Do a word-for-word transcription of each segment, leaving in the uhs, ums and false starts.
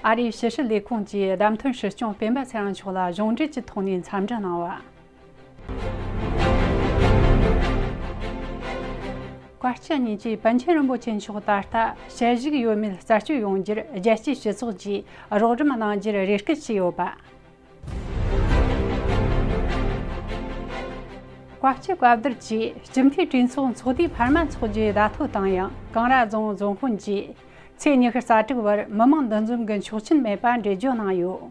ཨ་རིའི་ཕྱི་སྲིད་ལས་ཁུངས་ཀྱིས་བདམས་ཐོན་སྲིད་སྐྱོང་སྤེན་པ་ཚེ་རིང་མཆོག་ལ་གཞུང་འབྲེལ་གྱི་ཐོག་ནས་འཚམས་འདྲི་གནང་བ། བཀའ་སྤྱི་གཉིས་ཀྱིས་པཎ་ཆེན་རིན་པོ་ཆེ་མཆོག་ད་ལྟ་ཞལ་བཞུགས་ཡོད་མེད་རྩད་གཅོད་ཡོང་རྒྱུར་རྒྱལ་སྤྱིའི་སྤྱི་ཚོགས་ཀྱིས་རོགས་རམ་གནང་རྒྱུར་རེ་སྐུལ་བྱས་ཡོད་པ། བཀའ་སྤྱི་བཀའ་བསྡུར་གྱིས་སྤྱི་འཐུས་གྲོས་ཚོགས་ཚོགས་དུས་འཕར་མ་འཚོགས་རྒྱུའི་བརྡ་ཐོ་བཏང་ཡང་། ཀེང་ར་རྫོང་རྫོང་དཔོན་གྱིས་ཚེས་ཉི་ཤུ་རྩ་དྲུག་བར་མི་མང་འདུ་འཛོམས་ཀྱི་ཆོག་མཆན་མེད་པ་འགྲེལ་བརྗོད་གནང་ཡོད།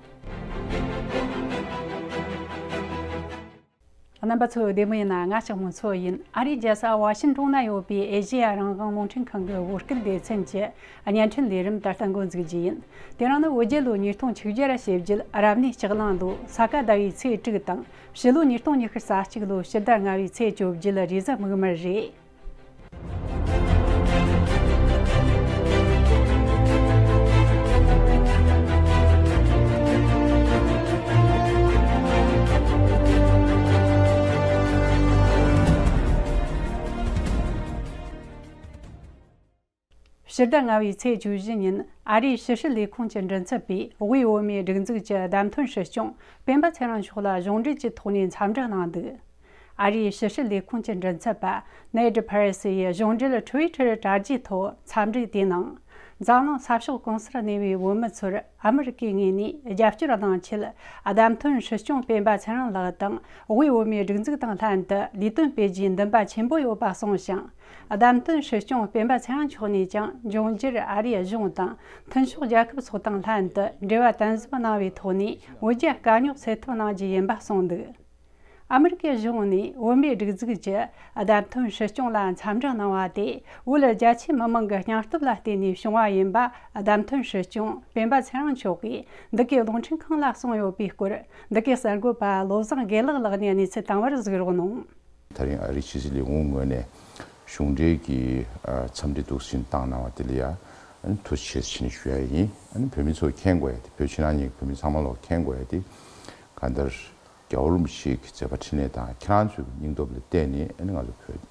རྣམ་པ་ཚོ་བདེ་མོ་ཡིན་ན། ང་ལྕགས་མོ་མཚོ་ཡིན། ཨ་རིའི་རྒྱལ་ས་ཝ་ཤིང་ཏོན་ན་ཡོད་པའི་ཨེ་ཤེ་ཡ་རང་དབང་རླུང་འཕྲིན་ཁང་གི་བོད་སྐད་སྡེ་ཚན་གྱི་བརྙན་འཕྲིན་ལས་རིམ་ད་ལྟ་འགོ་འཛུགས་རྒྱུ་ཡིན། དེ་རིང་ནི་བོད་རྒྱལ་ལོ་ཉིས་སྟོང་ཆིག་བརྒྱ་ཞེ་བརྒྱད། རབ་གནས་ལྕགས་གླང་ལོ་ས་ག་ཟླ་བའི་ཚེས་དྲུག་དང་། ཕྱི་ལོ་ཉིས་སྟོང་ཉི་ཤུ་རྩ་གཅིག་ལོ་ཕྱི་ཟླ་ལྔ་བའི་ཚེས་བཅོ་བརྒྱད། རེས་གཟའ་མིག་དམར་རེད། ཕྱི་ཟླ་ལྔ་བའི་ཚེས་བཅུ་བཞི་ཉིན་ཨ་རིའི་ཕྱི་སྲིད་ལས་ཁུངས་ཀྱི་མགྲིན་ཚབ་པས་དབུས་བོད་མིའི་སྒྲིག་འཛུགས་ཀྱི་བདམས་ཐོན་སྲིད་སྐྱོང་སྤེན་པ་ཚེ་རིང་མཆོག་ལ་གཞུང་འབྲེལ་གྱི་ཐོག་ནས་འཚམས་འདྲི་གནང་འདུག་ཨ་རིའི་ཕྱི་སྲིད་ལས་ཁུངས་ཀྱི་མགྲིན་ཚབ་པ་ནེ་ཌི་ཕ་རེ་སི་ཡིས་གཞུང་འབྲེལ་ཊུ་ཝི་ཊར་དྲ་རྒྱའི་ཐོག་འཚམས་འདྲི་དེའི་ནང་། འཛམ་གླིང་ས་ཕྱོགས་གང་སར་གནས་པའི་བོད་མི་ཚོར་ཨ་མི་རི་ཀའི་ངོས་ནས་རྒྱབ་སྐྱོར་གནང་ཆེད། བདམས་ཐོན་སྲིད་སྐྱོང་སྤེན་པ་ཚེ་རིང་ལགས་དང་དབུས་བོད་མིའི་སྒྲིག་འཛུགས་དང་ལྷན་དུ་ལས་དོན་སྤེལ་རྒྱུའི་འདུན་པ་ཆེན་པོ་ཡོད་པ་གསུངས་ཤིང་། བདམས་ཐོན་སྲིད་སྐྱོང་སྤེན་པ་ཚེ་རིང་མཆོག་ནས་ཀྱང་འབྱུང་འགྱུར་ཨ་རིའི་གཞུང་དང་མཐུན་ཕྱོགས་རྒྱལ་ཁབ་སོགས་དང་ལྷན་དུ་འབྲེལ་བ་དམ་ཟབ་གནང་བའི་ཐོག་ནས་བོད་རྒྱ་དཀའ་རྙོག་སེལ་ཐབས་གནང་རྒྱུ་ཡིན་པ་གསུངས་འདུག་ཨ་མི་རི་ཀའི་གཞུང་ནས་བོད་མིའི་སྒྲིག་འཛུགས་ཀྱི་བདམས་ཐོན་སྲིད་སྐྱོང་ལ་འཚམས་འདྲི་གནང་བ་དེ་བོད་རྒྱ་ཆེའི་མི་མང་གི་སྙིང་སྟོབས་ལ་བརྟེན་ནས་བྱུང་བ་ཡིན་པ་བདམས་ཐོན་སྲིད་སྐྱོང་སྤེན་པ་ཚེ་རིང་མཆོག་གིས་འདི་གའི་རླུང་འཕྲིན་ཁང་ལ་གསུངས་ཡོད་པའི་སྐོར། འདི་གའི་གསར་འགོད་པ་བློ་བཟང་དགེ་ལེགས་ལགས་ནས་གནས་ཚུལ་བཏང་བར་གཟིགས་རོགས་གནང་། དེ་རིང་ཨ་རིའི་ཕྱི་སྲིད་ལས་ཁུངས་ངོས་ནས་གཞུང་འབྲེལ་གྱི་ཨ་འཚམས་འདྲི་འདུག་སེ་བཏང་གནང་བ་དེ་ལ་ཡ་ཨ་ནི་ཐུགས་རྗེ་ཆེ་ཞུ་ཡ་ཡིན། ཨ་ནི་བོད་མི་ཚོ་མཁྱེན་དགོས་ཡ་དེ། བོད་ཕྱི་ནང་གཉིས་ཀྱི་བོད་མི་ཚང་མ་ལོག་མཁྱེན་དགོས་ཡ་དེ། གང་ལྟར་རྒྱལ་བ་རིན་པོ་ཆེའི་མཛད་པ་འཕྲིན་ལས་དང་ཁྱེད་རང་ཚོའི་སྙིང་སྟོབས་ལ་བརྟེན་ནས་ཨ་ནི་ང་ཚོ་བོད་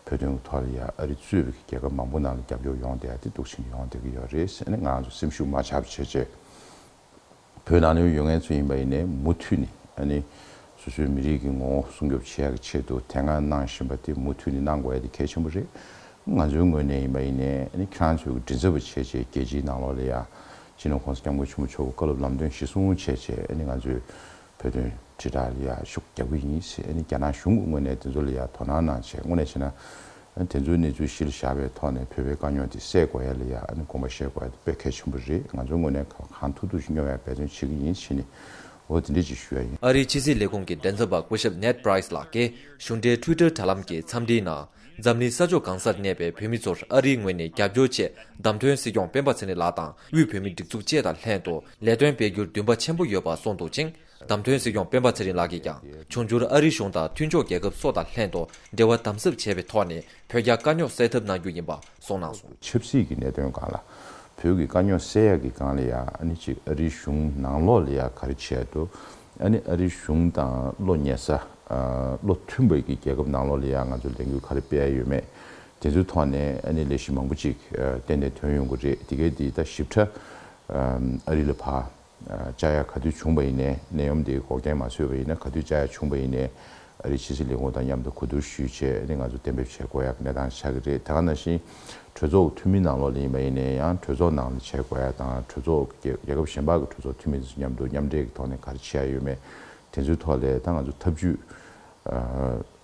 བོད་དོན་གྱི་ཐོག་ལ་ཡ་ཨ་རི་གཙོས་པའི་རྒྱལ་ཁབ་མང་པོ་ནང་ལ་རྒྱབ་སྐྱོར་ཡོང་བསྡད་ཡ་དེ་འདུག་སེ་ཡོང་བསྡད་ཀྱི་ཡོད་རེད། ཨ་ནི་ང་ཚོ་སེམས་ཤུགས་མ་ཆག་པ་བྱས་བྱས། བོད་ནང་ལ་ཡོད་མཁན་ཚོ་ཡིན་པ་ཡིན་ནའི་མུ་མཐུད་ནས་ཨ་ནི་སོ་སོའི་མི་རིགས་ཀྱི་ངོ་བོ་སྲུང་སྐྱོབ་བྱེད་ཡག་གི་ཆེད་དུ་དེ་སྔ་གནང་བཞིན་པ་དེ་མུ་མཐུད་ནས་གནང་དགོས་ཡ་དེ་གལ་ཆེན་པོ་རེད། ང་ཚོའི་ངོས་ནས་ཡིན་པ་ཡིན་ནའི་ཨ་ནི་ཁྱེད་རང་ཚོའི་གི་མགྲིན་ཚབ་པ་བྱས་བྱས་རྒྱལ་སྤྱིའི་ནང་ལོགས་ལ་ཡ་སྤྱི་ནོར་༸གོང་ས་༸སྐྱབས་མགོན་ཆེན་པོ་མཆོག་གི་བཀའ་སློབ་ལམ་སྟོན་གཞིར་བཟུང་བྱས་བྱས་ཨ་ནི་ང་ཚོས་བོད་དོན་དྲིལ་བསྒྲགས་ལ་ཡ་ཤུགས་རྒྱག་གི་ཡིན་ཟེར། ཨ་ནི་རྒྱ་ནག་གཞུང་གི་ངོས་ནས་དེ་ཚོ་ལ་ཡ་དོ་སྣང་གནང་བྱས། དངོས་གནས་བྱས་ན་ཨ་ནི་དེ་ཚོའི་གནས་ཚུལ་གཞིར་བཞག་པའི་ཐོག་ནས་བོད་པའི་དཀའ་རྙོག་དེ་སེལ་དགོས་ཡ་ལ་ཡ་ཨ་ནི་དགོངས་པ་བཞེས་དགོས་ཡ་དེ་དཔེ་གལ་ཆེན་པོ་རེད། ང་ཚོའི་ངོས་ནས་གང་ཐུབ་ཐུབ་ཅིག་སྙོམས་ཡ་འབད་བརྩོན་བྱེད་ཀྱི་ཡིན་ཟེར་ནས། འོ་དེ་འདྲ་ཅིག་ཞུ་ཡ་ཡིན། ཨ་རིའི་ཕྱི་སྲིད་ལས་ཁུངས་ཀྱི་མགྲིན་ཚབ་པ་སྐུ་ཞབས་ནེད་པྲའི་སི་ལགས་ཀྱིས་གཞུང་འབྲེལ་ཊུ་ཝི་ཊར་དྲ་ལམ་གྱི་འཚམས་འདྲིའི་ནང་། འཛམ་གླིང་ས་ཕྱོགས་གང་སར་གནས་པའི་བོད་མི་ཚོར་ཨ་རིའི་ངོས་ནས་རྒྱབ་སྐྱོར་ཆེད་བདམས་ཐོན་སྲིད་སྐྱོང་སྤེན་པ་ཚེ་རིང་ལགས་དང་དབུས་བོད་མིའི་སྒྲིག་འཛུགས་བཅས་དང་ལྷན་དུ་ལས་དོན་སྤེལ་རྒྱུར་འདུན་པ་ཆེན་པོ་ཡོད་པ་གསུངས་འདུག་ཅིང་། བདམས་ཐོན་སྲིད་སྐྱོང་སྤེན་པ་ཚེ་རིང་ལགས་ཀྱིས་ཀྱང་འབྱུང་འགྱུར་ཨ་རིའི་གཞུང་དང་མཐུན་ཕྱོགས་རྒྱལ་ཁབ་སོགས་དང་ལྷན་དུ་འབྲེལ་བ་དམ་ཟབ་བྱས་པའི་ཐོག་ནས་བོད་རྒྱ་དཀའ་རྙོག་སེལ་ཐབས་གནང་རྒྱུ་ཡིན་པ་གསུངས་གནང་སོང་། ཆབ་སྲིད་ཀྱི་གནད་དོན་སྒང་ལ། བོད་ཀྱི་དཀའ་རྙོག་སེལ་ཡག་གི་སྒང་ལ་ཡ་ཨ་ནི་ཅིག་ཨ་རིའི་གཞུང་ནང་ལོགས་ལ་ཡ་ག་རེ་བྱས་འདུག་ཨ་ནི་ཨ་རིའི་གཞུང་དང་བློ་ཉེ་ས། ཨ་བློ་མཐུན་པའི་གི་རྒྱལ་ཁབ་ནང་ལོགས་ལ་ཡ་ང་ཚོ་ལས་འགུལ་ག་རེ་སྤེལ་ཡ་ཡོད་མེད། དེ་ཚོའི་ཐོག་ནས་ཨ་ནི་ལས་གཞི་མང་པོ་ཅིག་ཨ་ཏན་ཏན་ཐོན་ཡོང་གི་རེད། དེ་གའི་དེ་ད་ཞིབ་ཕྲ་ཨ་ཨ་རི་ལ་ཕར་ཨ་བཅར་ཡ་ག་དུས་བྱུང་བ་ཡིན་ནའི། གནད་ཡོམ་དེ་འགོག་རྐྱེན་མ་བཟོས་པ་ཡིན་ན། ག་དུས་བཅར་ཡ་བྱུང་བ་ཡིན་ནའི། ཨ་རིའི་ཕྱི་སྲིད་ལས་ཁུངས་དང་མཉམ་དུ་གོ་བསྡུར་ཞུས་བྱས་ཨ་ནི་ང་ཚོ་གཏན་འབེབས་བྱེད་དགོས་ཡག་གི་གནས་སྟངས་ཆགས་ཀྱི་རེད། དེ་ག་ནང་བཞིན་གྲོས་ཚོགས་འཐུས་མི་ནང་ལོགས་ལ་ཡིན་པ་ཡིན་ནའི་ཡང་གྲོས་ཚོགས་ནང་ལ་བྱེད་དགོས་ཡག་དང་། གྲོས་ཚོགས་ཀྱི་རྒྱལ་ཁབ་གཞན་པ་གི་གྲོས་ཚོགས་འཐུས་མི་ཚོ་མཉམ་དུ་མཉམ་འབྲེལ་གྱི་ཐོག་ནས་ག་རེ་བྱེད་ཡ་ཡོད་མེད། དེ་ཚོའི་ཐོག་ལ་ད་ང་ཚོ་ཐབས་ཇུས་ཨ་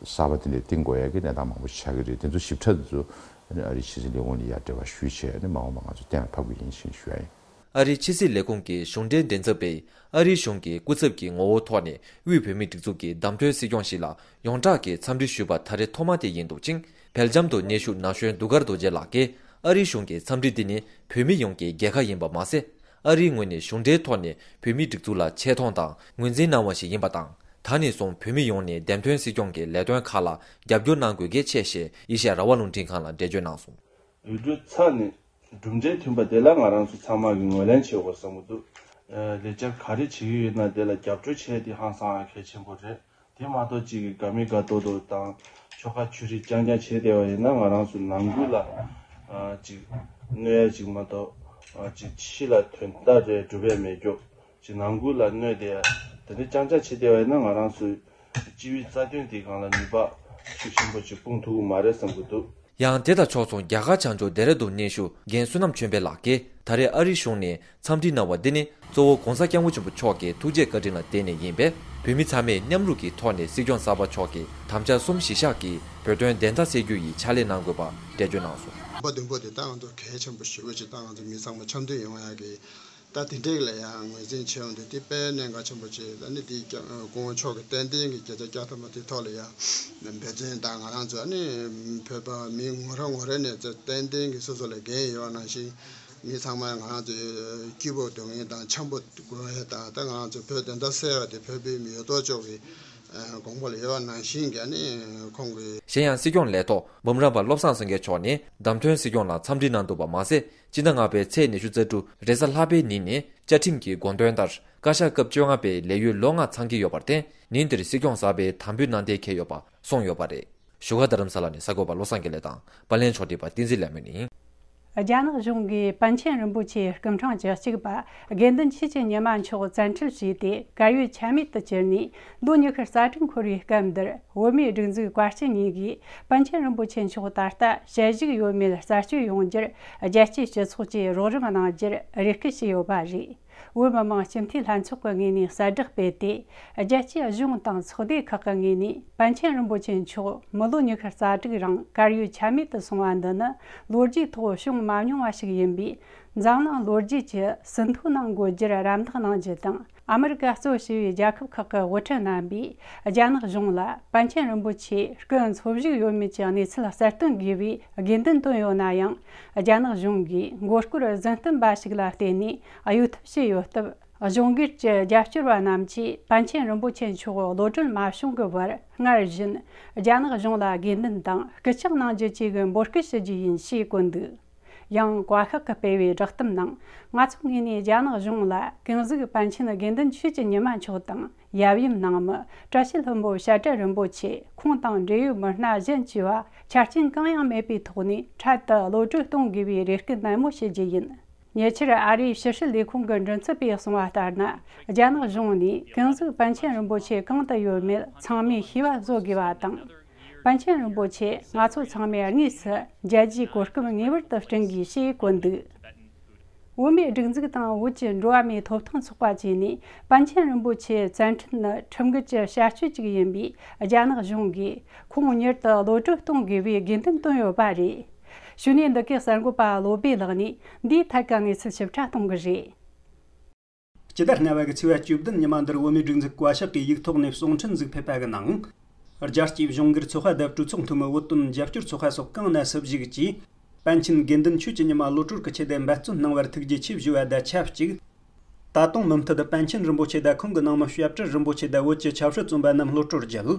གསར་པ་དེ་འདྲ་བཏིང་དགོས་ཡ་གི་གནས་སྟངས་མང་པོ་ཆགས་ཀྱི་རེད། དེ་ཚོ་ཞིབ་ཕྲ་དེ་ཚོ་ཨ་ནི་ཨ་རིའི་ཕྱི་སྲིད་ལས་ཁུངས་ལ་ཡ་འབྲེལ་བ་ཞུས་བྱས་ཨ་ནི་མ་འོངས་པ་ང་ཚོ་གཏན་ལ་ཕབ་ཀྱི་ཡིན་ཞེས་ཞུ་ཡ་ཡིན། ཨ་རིའི་ཕྱི་སྲིད་ལས་ཁུངས་ཀྱི་གཞུང་འབྲེལ་མགྲིན་ཚབ་པས་ཨ་རིའི་གཞུང་གི་སྐུ་ཚབ་ཀྱི་ངོ་བོའི་ཐོག་ནས་དབུས་བོད་མིའི་སྒྲིག་འཛུགས་ཀྱི་བདམས་ཐོན་སྲིད་སྐྱོང་ཞིག་ལ་ཡོངས་གྲགས་ཀྱི་འཚམས་འདྲི་ཞུས་པ་ད་རེས་ཐོག་མ་དེ་ཡིན་འདུག་ཅིང་། སྦེལ་ཇམ་དུ་གནས་བཞུགས་ན་གཞོན་གདུགས་དཀར་རྡོ་རྗེ་ལགས་ཀྱིས་ཨ་རིའི་གཞུང་གི་འཚམས་འདྲི་འདི་ནི་བོད་མི་ཡོངས་ཀྱི་རྒྱལ་ཁ་ཡིན་པ་མ་ཟད། ཨ་རིའི་ངོས་ནས་གཞུང་འབྲེལ་ཐོག་ནས་བོད་མིའི་སྒྲིག་འཛུགས་ལ་ཆེ་མཐོང་དང་ངོས་འཛིན་གནང་བ་ཞིག་ཡིན་པ་དང་། ད་ནས་བཟུང་བོད་མི་ཡོངས་ནས་བདམས་ཐོན་སྲིད་སྐྱོང་གི་ལས་དོན་ཁག་ལ་རྒྱབ་སྐྱོར་གནང་དགོས་གལ་ཆེ་ཞེས་ཨེ་ཤེ་ཡ་རང་དབང་རླུང་འཕྲིན་ཁང་ལ་འགྲེལ་བརྗོད་གནང་སོང་། ཡུལ་གྲུ་ཚ་ནས་གྲུབ་འབྲས་ཐོན་པ་དེ་ལ་ང་རང་ཚོ་ཚང་མ་གིས་ངོས་ལེན་བྱེད་དགོས་བསམ་གྱི་འདུག་ལས་འཆར་ག་རེ་བྱེད་ཀྱི་ཡོད་ན་དེ་ལ་རྒྱབ་སྐྱོར་བྱས་ཏེ་ཧང་སང་ཡ་གལ་ཆེན་པོ་རེད། དེ་མ་གཏོགས་གཅིག་གིས་དགའ་མི་དགའ་ཏོག་ཏོ་དང་ཆོལ་ཁ་ཆོས་རིགས་རྐྱང་རྐྱང་བྱས་བསྡད་པ་ཡིན་ན་ང་རང་ཚོ་ནང་ཁུལ་ལ་ཨ་ཅིག་གནོད་ཡ་ཅིག་མ་གཏོགས་ ཅིག་ཕྱི་ལ་དོན་དག་རེ་སྒྲུབ་པའི་མེད་རྒྱུ། ཅིག་ནང་ཁུལ་ལ་གནོད་དེ་ཡ། དེ་འདྲ་རྐྱང་རྐྱང་བྱེད་བསྡད་པ་ཡིན་ན། ང་རང་ཚོའི་སྤྱི་པའི་རྩ་དོན་དེ་སྒང་ལ་ནུས་པ་ཤུགས་ཆེན་པོ་ཅིག་སྤུངས་ཐུབ་ཀྱི་མ་རེད་བསམ་གྱི་འདུག། ཡང་དེ་དང་ཕྱོགས་མཚུངས། རྒྱ་གར་བྱང་ཕྱོགས་ལྡེ་ར་ལྡུན་གནས་བཞུགས་རྒན་བསོད་ནམས་ཆོས་འཕེལ་ལགས་ཀྱིས་ད་རེས་ཨ་རིའི་གཞུང་ནས་འཚམས་འདྲི་གནང་བ་འདི་ནི། གཙོ་བོ་༧གོང་ས་༧སྐྱབས་མགོན་ཆེན་པོ་མཆོག་གི་ཐུགས་རྗེ་བཀའ་དྲིན་ལ་བརྟེན་ནས་ཡིན་པས། བོད་མི་ཚང་མས་མཉམ་རུབ་ཀྱི་ཐོག་ནས་སྲིད་སྐྱོང་གསར་པ་མཆོག་གི་དམ་བཅའ་གསུམ་གཞི་བཞག་གིས་བོད་དོན་བདེན་མཐའ་གསལ་རྒྱུ་ཡི་ཕྱག་ལས་གནང་དགོས་པ་འགྲེལ་བརྗོད་གནང་སོང་། བདུན་པོ་དེ་ད་ང་ཚོ་གལ་ཆེན་པོ་ཞེ་པོ་ཅིག་ད་ང་ཚོ་མི་ཚང་མ་འཆམ་མཐུན་ཡོང་ཡག་གི། ད་དེ་འདྲའི་ལ་ཡང་ངོས་འཛིན་བྱས་ཡོང་དུས། དེ་དཔེ་གནད་འགག་ཆེན་པོ་ཅིག་ད་ནི་དེ་སྐྱབས་སྐུ་ངོ་མཆོག་གི་ཏན་ཏན་གྱི་བརྒྱ་ཆ་བརྒྱ་ཐམ་པ་དེ་ཐོག་ལ་ཡང་འབད་བརྩོན་དང་། ང་རང་ཚོ་ཨ་ནི་བོད་པ་མི་ངོ་རེ་ངོ་རེ་ནས་ཏན་ཏན་གྱི་སོ་སོ་ལ་འགན་ཡོད་པ་ནང་བཞིན། མི་ཚང་མ་ང་རང་ཚོའི་སྐྱིད་པོ་སྡུག་བསྔལ་དང་འཆམ་པོ་དགོས་ཡ་དང་། ད་ང་རང་ཚོ་བོད་བདེན་མཐའ་གསལ་བ་དེ་བོད་པའི་མི་ཡོད་དོ་ཅོག་གི་དགོངས་པ་ལ་ཡོད་པ་ནང་བཞིན་གྱི་ནི་ཁོང་གི། གཞན་ཡང་སྲིད་སྐྱོང་ལས་ཐོག་འབུམ་རམས་པ་བློ་བཟང་སེང་གེ་མཆོག་ནས་བདམས་ཐོན་སྲིད་སྐྱོང་ལ་འཚམས་འདྲི་གནང་འདུག་པ་མ་ཟད། སྤྱི་ཟླ་ལྔ་པའི་ཚེས་ཉི་ཤུ་རྩ་དྲུག་རེས་གཟའ་ལྷག་པའི་ཉིན་ནས་བཅའ་ཁྲིམས་ཀྱི་དགོངས་དོན་ལྟར། བཀའ་ཤག་སྐབས་བཅོ་ལྔ་པའི་ལས་ཡུན་ལོ་ལྔ་ཚང་གི་ཡོད་པར་བརྟེན། ཉིན་དེར་སྲིད་སྐྱོང་གསར་པའི་དམ་འབུལ་གནང་གཏན་འཁེལ་ཡོད་པ་གསུངས་ཡོད་པ་རེད། བཞུགས་སྒར་རྡ་རམ་ས་ལ་ནས་གསར་འགོད་པ་བློ་བཟང་དགེ་ལེགས་དང་། པར་ལེན་ཕྱོགས་སྒྲིག་པ་བསྟན་འཛིན་ལྷ་མོ་ཡིན། རྒྱ་ནག་གཞུང་གིས་པཎ་ཆེན་རིན་པོ་ཆེའི་སྐུ་ཕྲེང་བཅུ་གཅིག་པ་དགེ་འདུན་ཆོས་ཀྱི་ཉི་མ་མཆོག་བཙན་ཁྲིད་བྱས་ཏེ། བཀའ་ཡོད་ཆ་མེད་དུ་གྱུར་ནས། ལོ་ཉི་ཤུ་རྩ་དྲུག་འཁོར་བའི་སྐབས་འདིར། བོད་མིའི་སྒྲིག་འཛུགས་བཀའ་སྤྱི་གཉིས་ཀྱིས་པཎ་ཆེན་རིན་པོ་ཆེ་མཆོག་ད་ལྟ་ཞལ་བཞུགས་ཡོད་མེད་རྩད་གཅོད་ཡོང་རྒྱུར། རྒྱལ་སྤྱིའི་སྤྱི་ཚོགས་ཀྱིས་རོགས་རམ་གནང་རྒྱུར་རེ་སྐུལ་བྱས་ཡོད་པ་རེད། བོད་མི་མང་སྤྱི་འཐུས་ལྷན་ཚོགས་ཀྱི་ངོས་ནས་གསལ་བསྒྲགས་སྤེལ་ཏེ། རྒྱལ་སྤྱིའི་གཞུང་དང་ཚོགས་སྡེ་ཁག་གི་ངོས་ནས་པཎ་ཆེན་རིན་པོ་ཆེ་མཆོག་མི་ལོ་ཉི་ཤུ་རྩ་དྲུག་རིང་བཀའ་ཡོད་ཆ་མེད་དུ་སོང་བ་འདི་ནི། ལོ་རྒྱུས་ཐོག་བྱུང་མ་མྱོང་བ་ཞིག་ཡིན་པས། འཛམ་གླིང་ལོ་རྒྱུས་ཀྱི་ཟིན་ཐོ་ནང་འགོད་རྒྱུར་རམ་འདེགས་གནང་རྒྱུ་དང་། ཨ་མི་རི་ཀ་གཙོ་བྱས་པའི་རྒྱལ་ཁབ་ཁག་གི་དབུ་ཁྲིད་རྣམ་པས། རྒྱ་ནག་གཞུང་ལ་པཎ་ཆེན་རིན་པོ་ཆེ་སྐུ་འཚོ་བཞུགས་ཡོད་མེད་ཀྱི་གནས་ཚུལ་གསལ་སྟོན་དགོས་པའི་དགོས་འདུན་བཏོན་ཡོད་ན་ཡང་། རྒྱ་ནག་གཞུང་གིས་མགོ་སྐོར་རྫུན་གཏམ་འབའ་ཞིག་ལ་བརྟེན་ནས་གཡོལ་ཐབས་བྱས་ཡོད་སྟབས། གཞུང་སྒེར་གྱི་རྒྱབ་སྐྱོར་བ་རྣམས་ཀྱིས་པཎ་ཆེན་རིན་པོ་ཆེ་མཆོག་གློད་གྲོལ་མ་བྱུང་གི་བར། སྔར་བཞིན་རྒྱ་ནག་གཞུང་ལ་དགོས་འདུན་དང་སྐུལ་ལྕག་གནང་རྒྱུ་བཅས་ཀྱི་འབོད་སྐུལ་ཞུ་རྒྱུ་ཡིན་ཞེས་བཀོད་འདུག། ཡང་བཀའ་ཤག་གིས་སྤེལ་བའི་བསྒྲགས་གཏམ་ནང་། ང་ཚོའི་ངོས་ནས་རྒྱ་ནག་གཞུང་ལ་ཀུན་གཟིགས་པཎ་ཆེན་དགེ་འདུན་ཆོས་ཀྱི་ཉི་མ་མཆོག་དང་། ཡབ་ཡུམ་ནང་མི་བཀྲ་ཤིས་ལྷུན་པོ་བཤད་གྲྭ་རིན་པོ་ཆེ། ཁོང་དང་འབྲེལ་ཡོད་མི་སྣ་གཞན་བཅས་པ་ཆ་རྐྱེན་གང་ཡང་མེད་པའི་ཐོག་ནས་འཕྲལ་དུ་གློད་གྲོལ་གཏོང་དགོས་པའི་རེ་སྐུལ་ནན་མོ་ཞུ་རྒྱུ་ཡིན། ཉེ་ཆར་ཨ་རིའི་ཕྱི་སྲིད་ལས་ཁུངས་ཀྱི་མགྲིན་ཚབ་པས་གསུངས་པ་ལྟར་ན། རྒྱ་ནག་གཞུང་ནས་ཀུན་གཟིགས་པཎ་ཆེན་རིན་པོ་ཆེ་གང་དུ་ཡོད་མེད་ཚང་མས་ཤེས་པ་བཟོ་དགོས་པ་དང་། པཎ་ཆེན་རིན་པོ་ཆེ་ང་ཚོ་ཚང་མས་དངོས་སུ་མཇལ་རྒྱུའི་གོ་སྐབས་ངེས་པར་དུ་བསྐྲུན་དགོས་ཞེས་བཀོད་འདུག། བོད་མིའི་སྒྲིག་འཛུགས་དང་བོད་ཀྱི་འགྲོ་བ་མིའི་ཐོབ་ཐང་ཚོགས་པ་བཅས་ནས་པཎ་ཆེན་རིན་པོ་ཆེ་བཙན་ཁྲིད་ནི་ཁྲིམས་འགལ་གྱི་བྱ་སྤྱོད་ཅིག་ཡིན་པས། རྒྱ་ནག་གཞུང་གིས་ཁོང་མྱུར་དུ་གློད་གྲོལ་གཏོང་དགོས་པའི་དགོས་འདུན་བཏོན་ཡོད་པ་རེད། གཞུག་ནས་འདི་གའི་གསར་འགོད་པ་བློ་བྷེ་ལགས་ནས་འདིའི་ཐད་ཀྱི་གནས་ཚུལ་ཞིབ་ཕྲ་གཏོང་གི་རེད། སྤྱི་ཟླ་ལྔ་པ་གི་ཚེས་པ་བཅུ་བདུན་ཉི་མ་འདིར་བོད་མིའི་སྒྲིག་འཛུགས་བཀའ་ཤག་གིས་ཡིག་ཐོག་ནས་གསུང་འཕྲིན་ཟིག་ཕེབས་པ་གི་ནང་། རྒྱལ་སྤྱིའི་གཞུང་སྒེར་ཚོགས་པ་བརྡ་སྤྲོད་ཚོགས་འཐུས་མི་བོད་དོན་རྒྱབ་སྐྱོར་ཚོགས་པ་སོགས་གང་ན་སུ་ཞིག་གིས། པཎ་ཆེན་དགེ་འདུན་ཆོས་ཀྱི་ཉི་མ་གློད་གྲོལ་གྱི་ཆེད་དུ་འབད་བརྩོན་གནང་བར་ཐུགས་རྗེ་ཆེ་ཞུ་བ་དང་ཆབས་ཅིག། ད་དུང་མུ་མཐུད་དུ་པཎ་ཆེན་རིན་པོ་ཆེ་དང་ཁོང་གི་ནང་མི་བཤད་གྲྭ་རིན་པོ་ཆེ་དང་བོད་ཀྱི་ཆབ་སྲིད་བཙོན་པ་རྣམས་གློད་གྲོལ་རྒྱུ།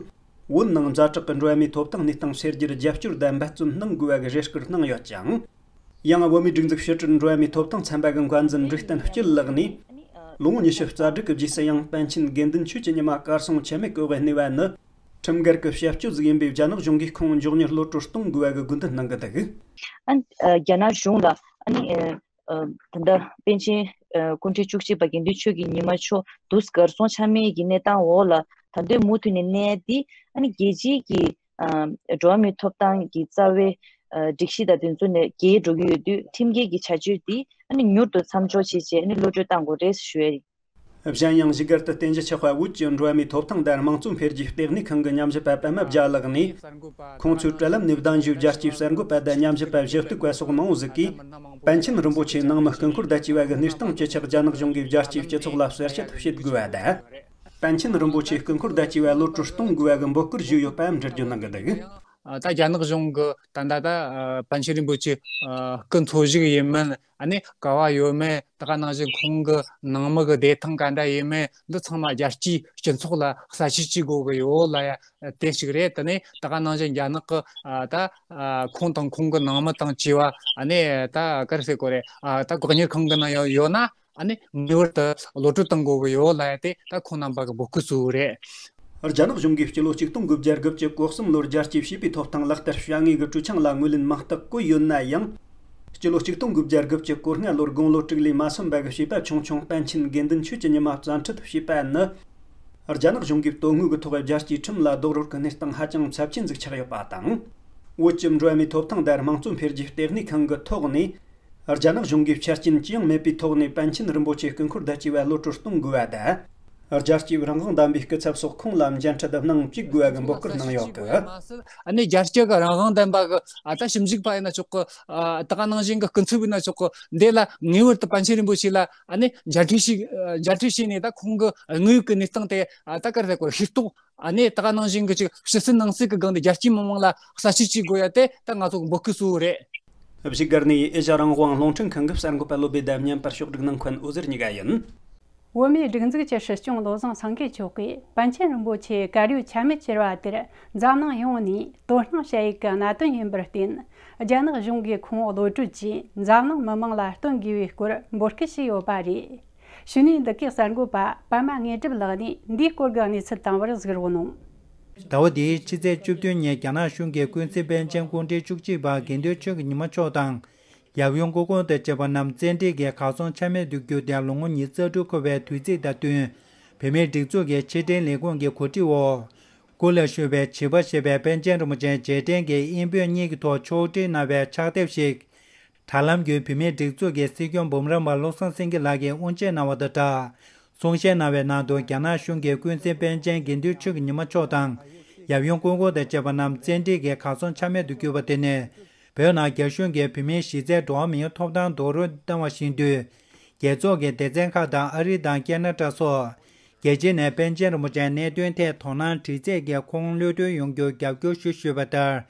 བོད་ནང་ཛ་དྲག་གི་འགྲོ་བ་མིའི་ཐོབ་ཐང་གནས་སྟངས་སེལ་རྒྱུར་རྒྱབ་སྐྱོར་དང་འབད་བརྩོན་གནང་དགོས་པ་གི་རེ་སྐུལ་གནང་ཡོད་ཅིང་། ཡང་བོད་མིའི་སྒྲིག་འཛུགས་ཕྱི་དྲིལ་འགྲོ་བ་མིའི་ཐོབ་ཐང་ཚན་པ་གི་འགན་འཛིན་འབྲུག་བསྟན་སྐྱིད་ལགས་ནས། ལོ་ངོ་ཉི་ཤུ་རྩ་དྲུག་གི་རྗེས་སུ་ཡང་པཎ་ཆེན་དགེ་འདུན་ཆོས་ཀྱི་ཉི་མ་གར་སོང་ཆ་མེད་བཀོད་པའི་གནས་པ་ནི། ཁྲིམས་འགལ་གྱི་བྱ་སྤྱོད་ཟིག་ཡིན་པས། རྒྱ་ནག་གཞུང་གིས་ཁོང་མགྱོགས་མྱུར་གློད་གྲོལ་གཏོང་དགོས་པ་གི་དགོས་འདུན་གནང་གི་འདུག། ཨ་ནི་ཨ་རྒྱ་ནག་གཞུང་ལ་ཨ་ནི་ཨ་ཨ་ད་ལྟ་པཎ་ཆེན་ཨ་སྐུ་ཕྲེང་བཅུ་གཅིག་པ་དགེ་འདུན་ཆོས་ཀྱི་ཉི་མ་མཆོག་འདུག་སེ་གར་སོང་ཆ་མེད་ཀྱི་གནས་སྟངས་འོག་ལ་ད་དུང་མུ་མཐུད་ནས་གནས་ཏེ། ཨ་ནི་རྒྱལ་སྤྱིའི་གི་ཨ་འགྲོ་བ་མིའི་ཐོབ་ཐང་གི་རྩ་བའི་ཨ་སྒྲིག་གཞི་དང་དེ་ཚོ་ནས་འགལ་འགྲོ་གི་ཡོད་དུས། ཁྲིམས་འགལ་གྱི་བྱ་སྤྱོད་དེ་ཨ་ནི་མྱུར་དུ་མཚམས་འཇོག་བྱས་བྱས། ཨ་ནི་གློད་གྲོལ་གཏང་དགོས་རེད་ཞུ་ཡ་ཡིན། གཞན་ཡང་བཞུགས་སྒར་དུ་རྟེན་གཞི་ཆགས་པ་བོད་ཀྱི་འགྲོ་བ་མིའི་ཐོབ་ཐང་དང་དམངས་གཙོ་འཕེལ་རྒྱས་ལྟེ་གནས་ཁང་གི་ཉམས་ཞིབ་པ་པད་མ་རྒྱ་ལགས་ནས། ཁོང་ཚོའི་དྲ་ལམ་ནས་གདན་ཞུས་རྒྱལ་སྤྱིའི་གསར་འགོད་པ་དང་ཉམས་ཞིབ་པ་གཞི་གཏུག་པ་སོགས་མང་བོ་ཟིག་གིས། པཎ་ཆེན་རིན་པོ་ཆེའི་ནང་མི་སྐུ་འཁོར་དང་བཅས་པ་གི་གནས་སྟངས་ཇེ་ཆག་རྒྱ་ནག་གཞུང་གིས་རྒྱལ་སྤྱིའི་སྤྱི་ཚོགས་ལ་གསལ་བཤད་བྱེད་དགོས་པ་དང་། པཎ་ཆེན་རིན་པོ་ཆེའི་སྐུ་འཁོར་དང་བཅས་པ་གློད་གྲོལ་གཏོང་དགོས་པ་གི་འབོད་སྐུལ་ཞུས་ཡོད་པའང་འགྲེལ་བརྗོད་གནང་གི་འདུག། ད་རྒྱ་ནག་གཞུང་གི་ད་ལྟ་ད་པཎ་ཆེན་རིན་པོ་ཆེ་སྐུ་འཚོ་བཞུགས་ཡིན་མིན། ཨ་ནི་ག་བ་ཡོད་མེད། ད་ག་ནང་བཞིན་ཁོང་གི་ནང་མི་གི་བདེ་ཐང་ག་འདྲ་ཡིན་མིན། འདི་ཚང་མ་རྒྱལ་སྤྱིའི་སྤྱི་ཚོགས་ལ་གསལ་བཤད་བྱེད་དགོས་གི་ཡོད་ལ་ཡ་དེ་ཞིག་རེད། དེ་ནས་ད་ག་ནང་བཞིན་རྒྱ་ནག་གི་ཨ་ད་ཨ་ཁོང་དང་ཁོང་གི་ནང་མི་དང་བཅས་པ། ཨ་ནི་ད་ག་རེ་ཟེར་དགོས་རེད། ཨ་ད་བཀག་ཉར་ཁང་གི་ནང་ཡོད་ཡོད་ན། ཨ་ནི་ངེས་པར་དུ་གློད་གྲོལ་གཏང་དགོས་གི་ཡོད་ལ་ཡ་དེ་ད་ཁོང་རྣམ་པ་གི་འབོད་སྐུལ་གཙོ་བོ་རེད། རྒྱ་ནག་གཞུང་གིས་སྤྱི་ལོ་ཆིག་སྟོང་དགུ་བརྒྱ་དགུ་བཅུ་གོ་གསུམ་ལོར་རྒྱལ་སྤྱིའི་བྱིས་པའི་ཐོབ་ཐང་ལག་བསྟར་བྱ་དངོས་ཀྱི་གྲོས་ཆིངས་ལ་ངོས་ལེན་མིན་རྟགས་བཀོད་ཡོད་ན་ཡང་། སྤྱི་ལོ་ཆིག་སྟོང་དགུ་བརྒྱ་དགུ་བཅུ་གོ་ལྔ་ལོར་དགུང་ལོ་དྲུག་ལས་མ་སོན་པ་གི་བྱིས་པ་ཆུང་ཆུང་པཎ་ཆེན་དགེ་འདུན་ཆོས་ཀྱི་ཉི་མ་བཙན་ཁྲིད་བྱས་པ་ནི། རྒྱ་ནག་གཞུང་གིས་དོན་དངོས་ཀྱི་ཐོག་རྒྱལ་སྤྱིའི་ཁྲིམས་ལ་རྡོག་རོལ་གྱི་གནས་སྟངས་ཧ་ཅང་ཚབས་ཆེན་ཟིག་ཆགས་ཡོད་པ་དང་། བོད་ཀྱི་འགྲོ་བ་མིའི་ཐོབ་ཐང་དང་དམངས་གཙོ་འཕེལ་རྒྱས་ལྟེ་གནས་ཁང་གི་ཐོག་ནས། རྒྱ་ནག་གཞུང་གིས་ཆ་རྐྱེན་ཅི་ཡང་མེད་པའི་ཐོག་ནས་པཎ་ཆེན་རིན་པོ་ཆེ་སྐུ་འཁོར་བརྡལ་གཅིག་པ་གློད་གྲོལ་གཏོང་དགོས་པ་དང་། རྒྱལ་སྤྱིའི་རང་དབང་ལྡན་པའི་སྐུ་ཚབ་སོགས་ཁོང་ལ་མཇལ་འཕྲད་གནང་བཅུག་དགོས་པ་གི་འབོད་སྐུལ་གནང་ཡོད་གི། ཨ་ནི་རྒྱལ་སྤྱི་གི་རང་དབང་ལྡན་པ་གི་ཨ་ད་ཞིབ་འཇུག་པ་ཡིན་ན་ཆོག་གི། ཨ་ད་ག་ནང་བཞིན་གི་སྐུ་ཚབ་ཡིན་ན་ཆོག་གི། འདི་ལ་ངེས་པར་དུ་པཎ་ཆེན་རིན་པོ་ཆེ་ལ་ཨ་ནི་མཇལ་འཕྲད་བྱས། མཇལ་འཕྲད་བྱས་ནས་ད་ཁོང་གི་དངོས་ཡོད་ཀྱི་གནས་སྟངས་དེ་ཨ་ད་ག་རེ་ཟེར་དགོས། ཤེས་རྟོགས། ཨ་ནི་ད་ག་ནང་བཞིན་གྱི་ཅིག་ཕྱི་སྲིད་ནང་སྲིད་ཀྱི་སྒང་ནས་རྒྱལ་སྤྱིའི་མི་མང་ལ་གསལ་བཤད་བྱེད་དགོས་ཡ་དེ་ད་ང་ཚོ་གི་འབོད་སྐུལ་གཙོ་བོ་རེད། བཞུགས་སྒར་ནས་ཨེ་ཤ་རང་དབང་རླུང་འཕྲིན་ཁང་གི་གསར་འགོད་པ་བློ་བདེ་དང་བརྙན་པར་ཕྱོགས་སྒྲིག་གནང་མཁན་འོད་ཟེར་གཉིས་ཀ་ཡིན། བོད་མིའི་སྒྲིག་འཛུགས་ཀྱི་སྲིད་སྐྱོང་བློ་བཟང་སེང་གེ་མཆོག་གིས་པཎ་ཆེན་རིན་པོ་ཆེ་དཀར་ཡོལ་ཆ་མེད་གྱུར་བ་དེར་འཛམ་གླིང་ཡོངས་ནས་དོ་སྣང་བྱ་ཡུལ་གྱི་གནད་དོན་ཡིན་པར་བརྟེན། རྒྱ་ནག་གཞུང་གིས་ཁོང་གློད་གྲོལ་གྱིས་འཛམ་གླིང་མི་མང་ལ་སྟོན་དགོས་པའི་སྐོར་འབོད་སྐུལ་བྱས་ཡོད་པ་རེད། གཞུག་ནས་འདི་གའི་གསར་འགོད་པ་པདྨ་དངོས་གྲུབ་ལགས་ནས་འདིའི་སྐོར་གྱི་གནས་ཚུལ་དང་པོར་གཟིགས་རོགས་གནང་། ཟླ་བ་འདིའི་ཕྱི་ཚེས་བཅུ་བདུན་ཉིན་རྒྱ་ནག་གཞུང་གིས་ཀུན་གཟིགས་པཎ་ཆེན་སྐུ་ཕྲེང་བཅུ་གཅིག་པ་དགེ་འདུན་ཆོས་ཀྱི་ཉི་མ་མཆོག་དང་། ཡབ་ཡུམ་སྐུ་འཁོར་དང་བཅས་པ་རྣམས་བཙན་ཁྲིད་ཀྱིས་གར་སོང་ཆ་མེད་དུ་གྱུར་ཏེ་ལོ་ངོ་ཉི་ཤུ་རྩ་དྲུག་འཁོར་བའི་དུས་ཚིགས་དང་བསྟུན། བོད་མིའི་སྒྲིག་འཛུགས་ཀྱི་ཕྱི་དྲིལ་ལས་ཁུངས་ཀྱི་གོ་སྒྲིག་འོག་སྐུ་ལ་བཞུགས་པའི་བྱིས་པ་ཞེས་པའི་པཎ་ཆེན་རིན་པོ་ཆེའི་རྗེས་དྲན་གྱི་དབྱིན་བོད་གཉིས་ཀྱི་ཐོག་ཕྱོགས་སྒྲིག་གནང་བའི་ཕྱག་དེབ་ཞིག་དྲ་ལམ་བརྒྱུད་བོད་མིའི་སྒྲིག་འཛུགས་ཀྱི་སྲིད་སྐྱོང་འབུམ་རམས་པ་བློ་བཟང་སེང་གེ་ལགས་ཀྱིས་དབུ་འབྱེད་གནང་བ་དང་སྦྲགས། གསུང་བཤད་གནང་བའི་ནང་དུ་རྒྱ་ནག་གཞུང་གིས་ཀུན་གཟིགས་པཎ་ཆེན་དགེ་འདུན་ཆོས་ཀྱི་ཉི་མ་མཆོག་དང་། ཡབ་ཡུམ་སྐུ་འཁོར་དང་བཅས་པ་རྣམས་བཙན་ཁྲིད་ཀྱིས་གར་སོང་ཆ་མེད་དུ་གྱུར་པ་དེ་ནི། བོད་ནང་རྒྱ་གཞུང་གིས་བོད་མིའི་གཞི་རྩའི་འགྲོ་བ་མིའི་ཐོབ་ཐང་རྡོག་རོལ་བཏང་བ་བཞིན་དུ། རྒྱལ་ཚོགས་ཀྱི་སྡེ་ཚན་ཁག་དང་ཨ་རི་དང་ཁེ་ན་ཌ་སོགས། རྒྱལ་སྤྱི་ནས་པཎ་ཆེན་རིན་པོ་ཆེའི་གནད་དོན་ཐད་དོ་སྣང་དྲི་རྩད་ཀྱིས་ཁོང་གློད་གྲོལ་ཡོང་རྒྱུར་རྒྱབ་སྐྱོར་ཞུ་ཞུས་པ་ལྟར།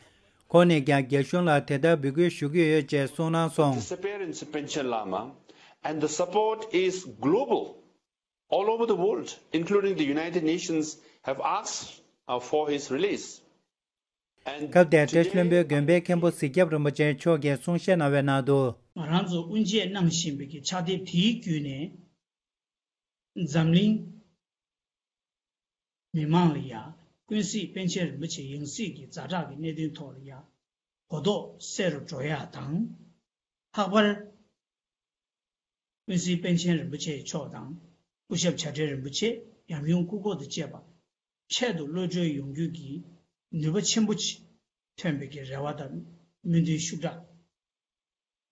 ཁོང་ནས་ཀྱང་རྒྱ་གཞུང་ལ་དེ་ལྟར་འབོད་སྐུལ་ཞུ་གི་ཡོད་ཅེས་གསུངས་གནང་སོང་། Disappearance of Panchen Lama, and the support is global. All over the world, including the United Nations, have asked uh, for his release. And སྐབས་དེར་བཀྲ་ཤིས་ལྷུན་པོའི་དགོན་པའི་མཁན་པོ་གཟིག་སྐྱབས་རིན་པོ་ཆེ་མཆོག་གིས་གསུང་བཤད་གནང་བའི་ནང་དུ། ང་རང་ཚོ་དབུ་འབྱེད་གནང་བཞིན་པའི་གི་ཕྱག་དེབ་དེའི་བརྒྱུད་ནས། འཛམ་གླིང་མི་མང་ལ་ཡང་ཀུན་གཟིགས་པཎ་ཆེན་རིན་པོ་ཆེ་ཡང་སྲིད་ཀྱི་ཛ་དྲག་གི་གནད་དོན་ཐོག་ལ་ཡང་གོ་རྟོགས་གསལ་རུ་འགྲོ་ཡག་དང་། ལྷག་པར་ཀུན་གཟིགས་པཎ་ཆེན་རིན་པོ་ཆེ་མཆོག་དང་སྐུ་ཞབས་བྱ་བྲལ་རིན་པོ་ཆེ། ཡབ་ཡུམ་སྐུ་འཁོར་དང་བཅས་པ་ཆེད་དུ་གློད་གྲོལ་ཡོང་རྒྱུ་གི་ནུས་པ་ཆེན་པོ་ཅིག་ཐོན་པའི་གི་རེ་བ་དང་སྨོན་འདུན་ཤུགས་དྲག་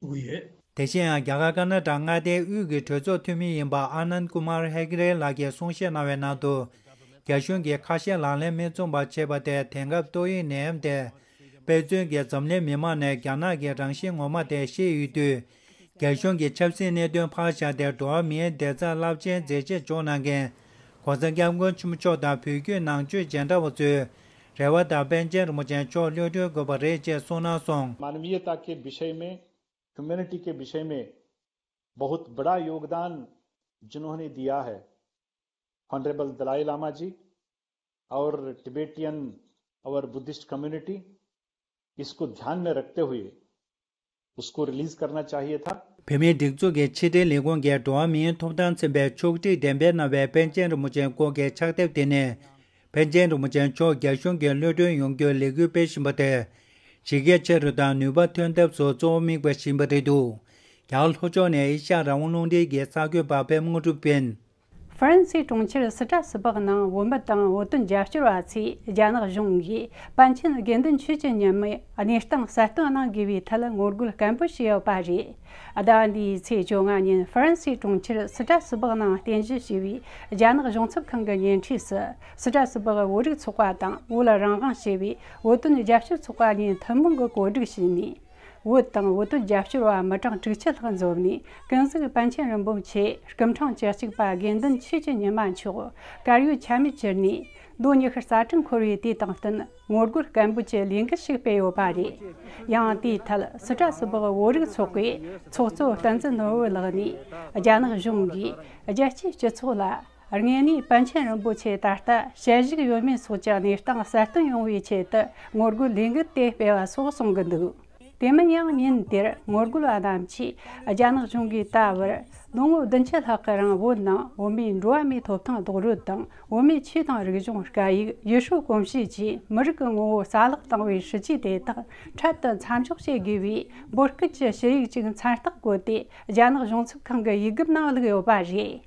ཞུ་གི་ཡོད། དེ་བཞིན་ཡང་རྒྱ་གར་ཀར་ནཱ་ཊ་མངའ་སྡེའི་དབུས་ཀྱི་གྲོས་ཚོགས་འཐུས་མི་ཡིན་པ་ཨ་ནནྡ་ཀུ་མར་ཧེ་གྷི་རེ་ལགས་ཀྱིས་གསུང་བཤད་གནང་བའི་ནང་དུ། རྒྱ་གཞུང་གིས་ཁ་ཞེ་ལག་ལེན་མི་བརྩོན་པ་བྱས་པ་དེ་དེང་སྐབས་ཏོག་དབྱིབས་ནད་ཡམས་དེ་དཔེ་མཚོན་གྱིས་འཛམ་གླིང་མི་མང་ནས་རྒྱ་ནག་གི་རང་བཞིན་ངོ་མ་དེ་ཤེས་ཡོད་དུས། རྒྱ་གཞུང་གིས་ཆབ་སྲིད་གནད་དོན་ཕར་བཞག་སྟེ་འགྲོ་བ་མིའི་བདེ་རྩར་རླབས་ཆེན་མཛད་རྗེས་འཇོག་གནང་མཁན་༸གོང་ས་༸སྐྱབས་མགོན་ཆེན་པོ་མཆོག་དང་བོད་བརྒྱུད་ནང་ཆོས་རྗེས་འབྲང་བ་ཚོའི་རེ་བ་ལྟར་པཎ་ཆེན་རིན་པོ་ཆེ་མཆོག་གློད་གྲོལ་དགོས་པ་རེད་ཅེས་གསུངས་གནང་སོང་། मानवीयता के विषय में, ह्यूमैनिटी के विषय में बहुत बड़ा योगदान जिन्होंने दिया है, ऑनरेबल दलाई लामा जी, और टिबेटियन और बुद्धिस्ट कम्युनिटी इसको ध्यान में रखते हुए उसको रिलीज करना चाहिए था। བོད་མིའི་སྒྲིག་འཛུགས་ཀྱི་ཕྱི་དྲིལ་ལས་ཁུངས་ཀྱིས་འགྲོ་བ་མིའི་ཐོབ་ཐང་ཚན་པས་ཕྱོགས་སྒྲིག་གཏན་འབེབས་གནང་བའི་པཎ་ཆེན་རིན་པོ་ཆེའི་སྐོར་གྱི་ཕྱག་དེབ་དེ་ནི། པཎ་ཆེན་རིན་པོ་ཆེ་མཆོག་རྒྱ་གཞུང་གིས་གློད་གྲོལ་ཡོང་རྒྱུའི་ལས་འགུལ་སྤེལ་བཞིན་པ་དེ། ཇི་སྐད་ཆེ་རུ་དང་ནུས་པ་ཐོན་ཐབས་སུ་གཙོ་བོ་དམིགས་པ་ཞིག་ཡིན་པ་རེད་འདུག་རྒྱ་གར་ལྷོ་ཕྱོགས་ནས་ཨེ་ཤ་ཡ་རང་དབང་རླུང་འཕྲིན་གྱི་གསར་འགོད་པ་པད་མ་དངོས་གྲུབ་ཡིན། ཧྥ་རན་སིའི་གྲོང་ཁྱེར་སི་ཏྲ་སི་སྦག་ནང་བོད་མི་དང་བོད་དོན་རྒྱབ་སྐྱོར་བ་ཚོས་རྒྱ་ནག་གཞུང་གིས་པཎ་ཆེན་དགེ་འདུན་ཆོས་ཀྱི་ཉི་མའི་གནས་སྟངས་གསལ་སྟོན་གནང་དགོས་པའི་ཐད་ངོ་རྒོལ་སྐད་འབོད་བྱས་ཡོད་པ་རེད། ཟླ་བ་འདིའི་ཚེས་བཅོ་ལྔ་ཉིན་ཧྥ་རན་སིའི་གྲོང་ཁྱེར་སི་ཏྲ་སི་སྦག་ནང་རྟེན་གཞི་བྱས་པའི་རྒྱ་ནག་གཞུང་ཚབ་ཁང་གི་ཉེ་འཁྲིས་སུ། སི་ཏྲ་སི་སྦག་བོད་རིགས་ཚོགས་པ་དང་བོད་རང་དབང་ཞེས་པའི་བོད་དོན་རྒྱབ་སྐྱོར་ཚོགས་པ་གཉིས་ཐུན་མོང་གི་གོ་སྒྲིག་བྱས་ནས། བོད་དང་བོད་དོན་རྒྱབ་སྐྱོར་བ་མི་གྲངས་དྲུག་ཅུ་ལྷག་འཛོམས་ནས། ཀུན་གཟིགས་པཎ་ཆེན་རིན་པོ་ཆེ་སྐུ་ཕྲེང་བཅུ་གཅིག་པ་དགེ་འདུན་ཆོས་ཀྱི་ཉི་མ་མཆོག་དཀར་ཡོལ་ཆ་མེད་གྱུར་ནས། ལོ་ཉི་ཤུ་རྩ་གྲངས་འཁོར་བའི་དུས་དང་བསྟུན་ངོ་རྒོལ་སྐད་འབོད་ཀྱི་ལས་འགུལ་ཞིག་སྤེལ་ཡོད་པ་རེད། ཡང་དེའི་ཐད་སི་ཏྲ་སི་སྦག་བོད་རིགས་ཚོགས་པའི་ཚོགས་གཙོ་བསྟན་འཛིན་ནོར་བུ་ལགས་ནས། རྒྱ་ནག་གཞུང་གིས་རྒྱལ་སྤྱིའི་སྤྱི་ཚོགས་ལ། དངོས་གནས་པཎ་ཆེན་རིན་པོ་ཆེ་ད་ལྟ་ཞལ་བཞུགས་ཡོད་མེད་སོགས་ཀྱི་གནས་སྟངས་གསལ་སྟོན་ཡོང་བའི་ཆེད་དུ་ངོ་རྒོལ་ལས་འགུལ་དེ་སྤེལ་བ་སོགས་གསུང་གི་འདུག་དེ་མིན་ཡང་ཉིན་དེར་ངོ་རྒོལ་བ་རྣམས་ཀྱིས་རྒྱ་ནག་གཞུང་གིས་ད་བར་ལོ་ངོ་བདུན་ཅུ་ལྷག་གི་རིང་བོད་ནང་བོད་མིའི་འགྲོ་བ་མིའི་ཐོབ་ཐང་རྡོག་རོལ་དང་བོད་མིའི་ཆོས་དང་རིག་གཞུང་སྐད་ཡིག་ཡུལ་སྲོལ་གོམས་གཤིས་བཅས་མི་རིགས་ཀྱི་ངོ་བོ་རྩ་བརླག་བཏང་བའི་སྲིད་ཇུས་དེ་དག་འཕྲལ་དུ་མཚམས་འཇོག་བྱེད་དགོས་པའི་འབོད་སྐུལ་གྱི་ཞུ་ཡིག་ཅིག་མཚན་རྟགས་བཀོད་དེ་རྒྱ་ནག་གཞུང་ཚབ་ཁང་གི་ཡིག་སྒམ་ནང་བླུགས་ཡོད་པ་རེད།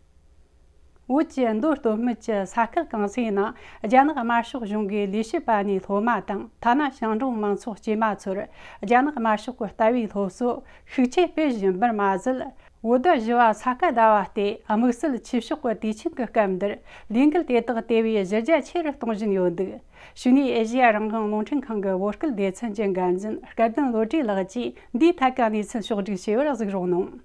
བོད་ཀྱི་མདོ་སྟོད་སྨད་ཀྱི་ས་ཁུལ་གང་སའི་ནང་རྒྱ་ནག་དམར་ཤོག་གཞུང་གི་ལས་བྱེད་པ་ནས་སློབ་མ་དང་ཐ་ན་ཞིང་འབྲོག་མང་ཚོགས་སྐྱེས་མ་ཚོར་རྒྱ་ནག་དམར་ཤོག་གི་ལྟ་བའི་སློབ་གསོ་ཤུགས་ཆེ་སྤེལ་བཞིན་པར་མ་ཟད། བོད་ཟླ་བཞི་བ་ས་ག་ཟླ་བ་སྟེ་དམིགས་བསལ་ཆོས་ཕྱོགས་ཀྱི་དུས་ཆེན་གྱི་སྐབས་འདིར་ལས་འགུལ་དེ་དག་དེ་བས་གཞི་རྒྱ་ཆེ་རུ་གཏོང་བཞིན་ཡོད་འདུག་ཕྱི་ནས་ཨེ་ཤེ་ཡ་རང་དབང་རླུང་འཕྲིན་ཁང་གི་བོད་སྐད་སྡེ་ཚན་གྱི་འགན་འཛིན་སྐལ་ལྡན་བློ་གྲོས་ལགས་ཀྱིས་འདིའི་ཐད་ཀྱི་གནས་ཚུལ་ཕྱོགས་བསྒྲིགས་བྱས་པར་གཟིགས་རོགས་གནང་།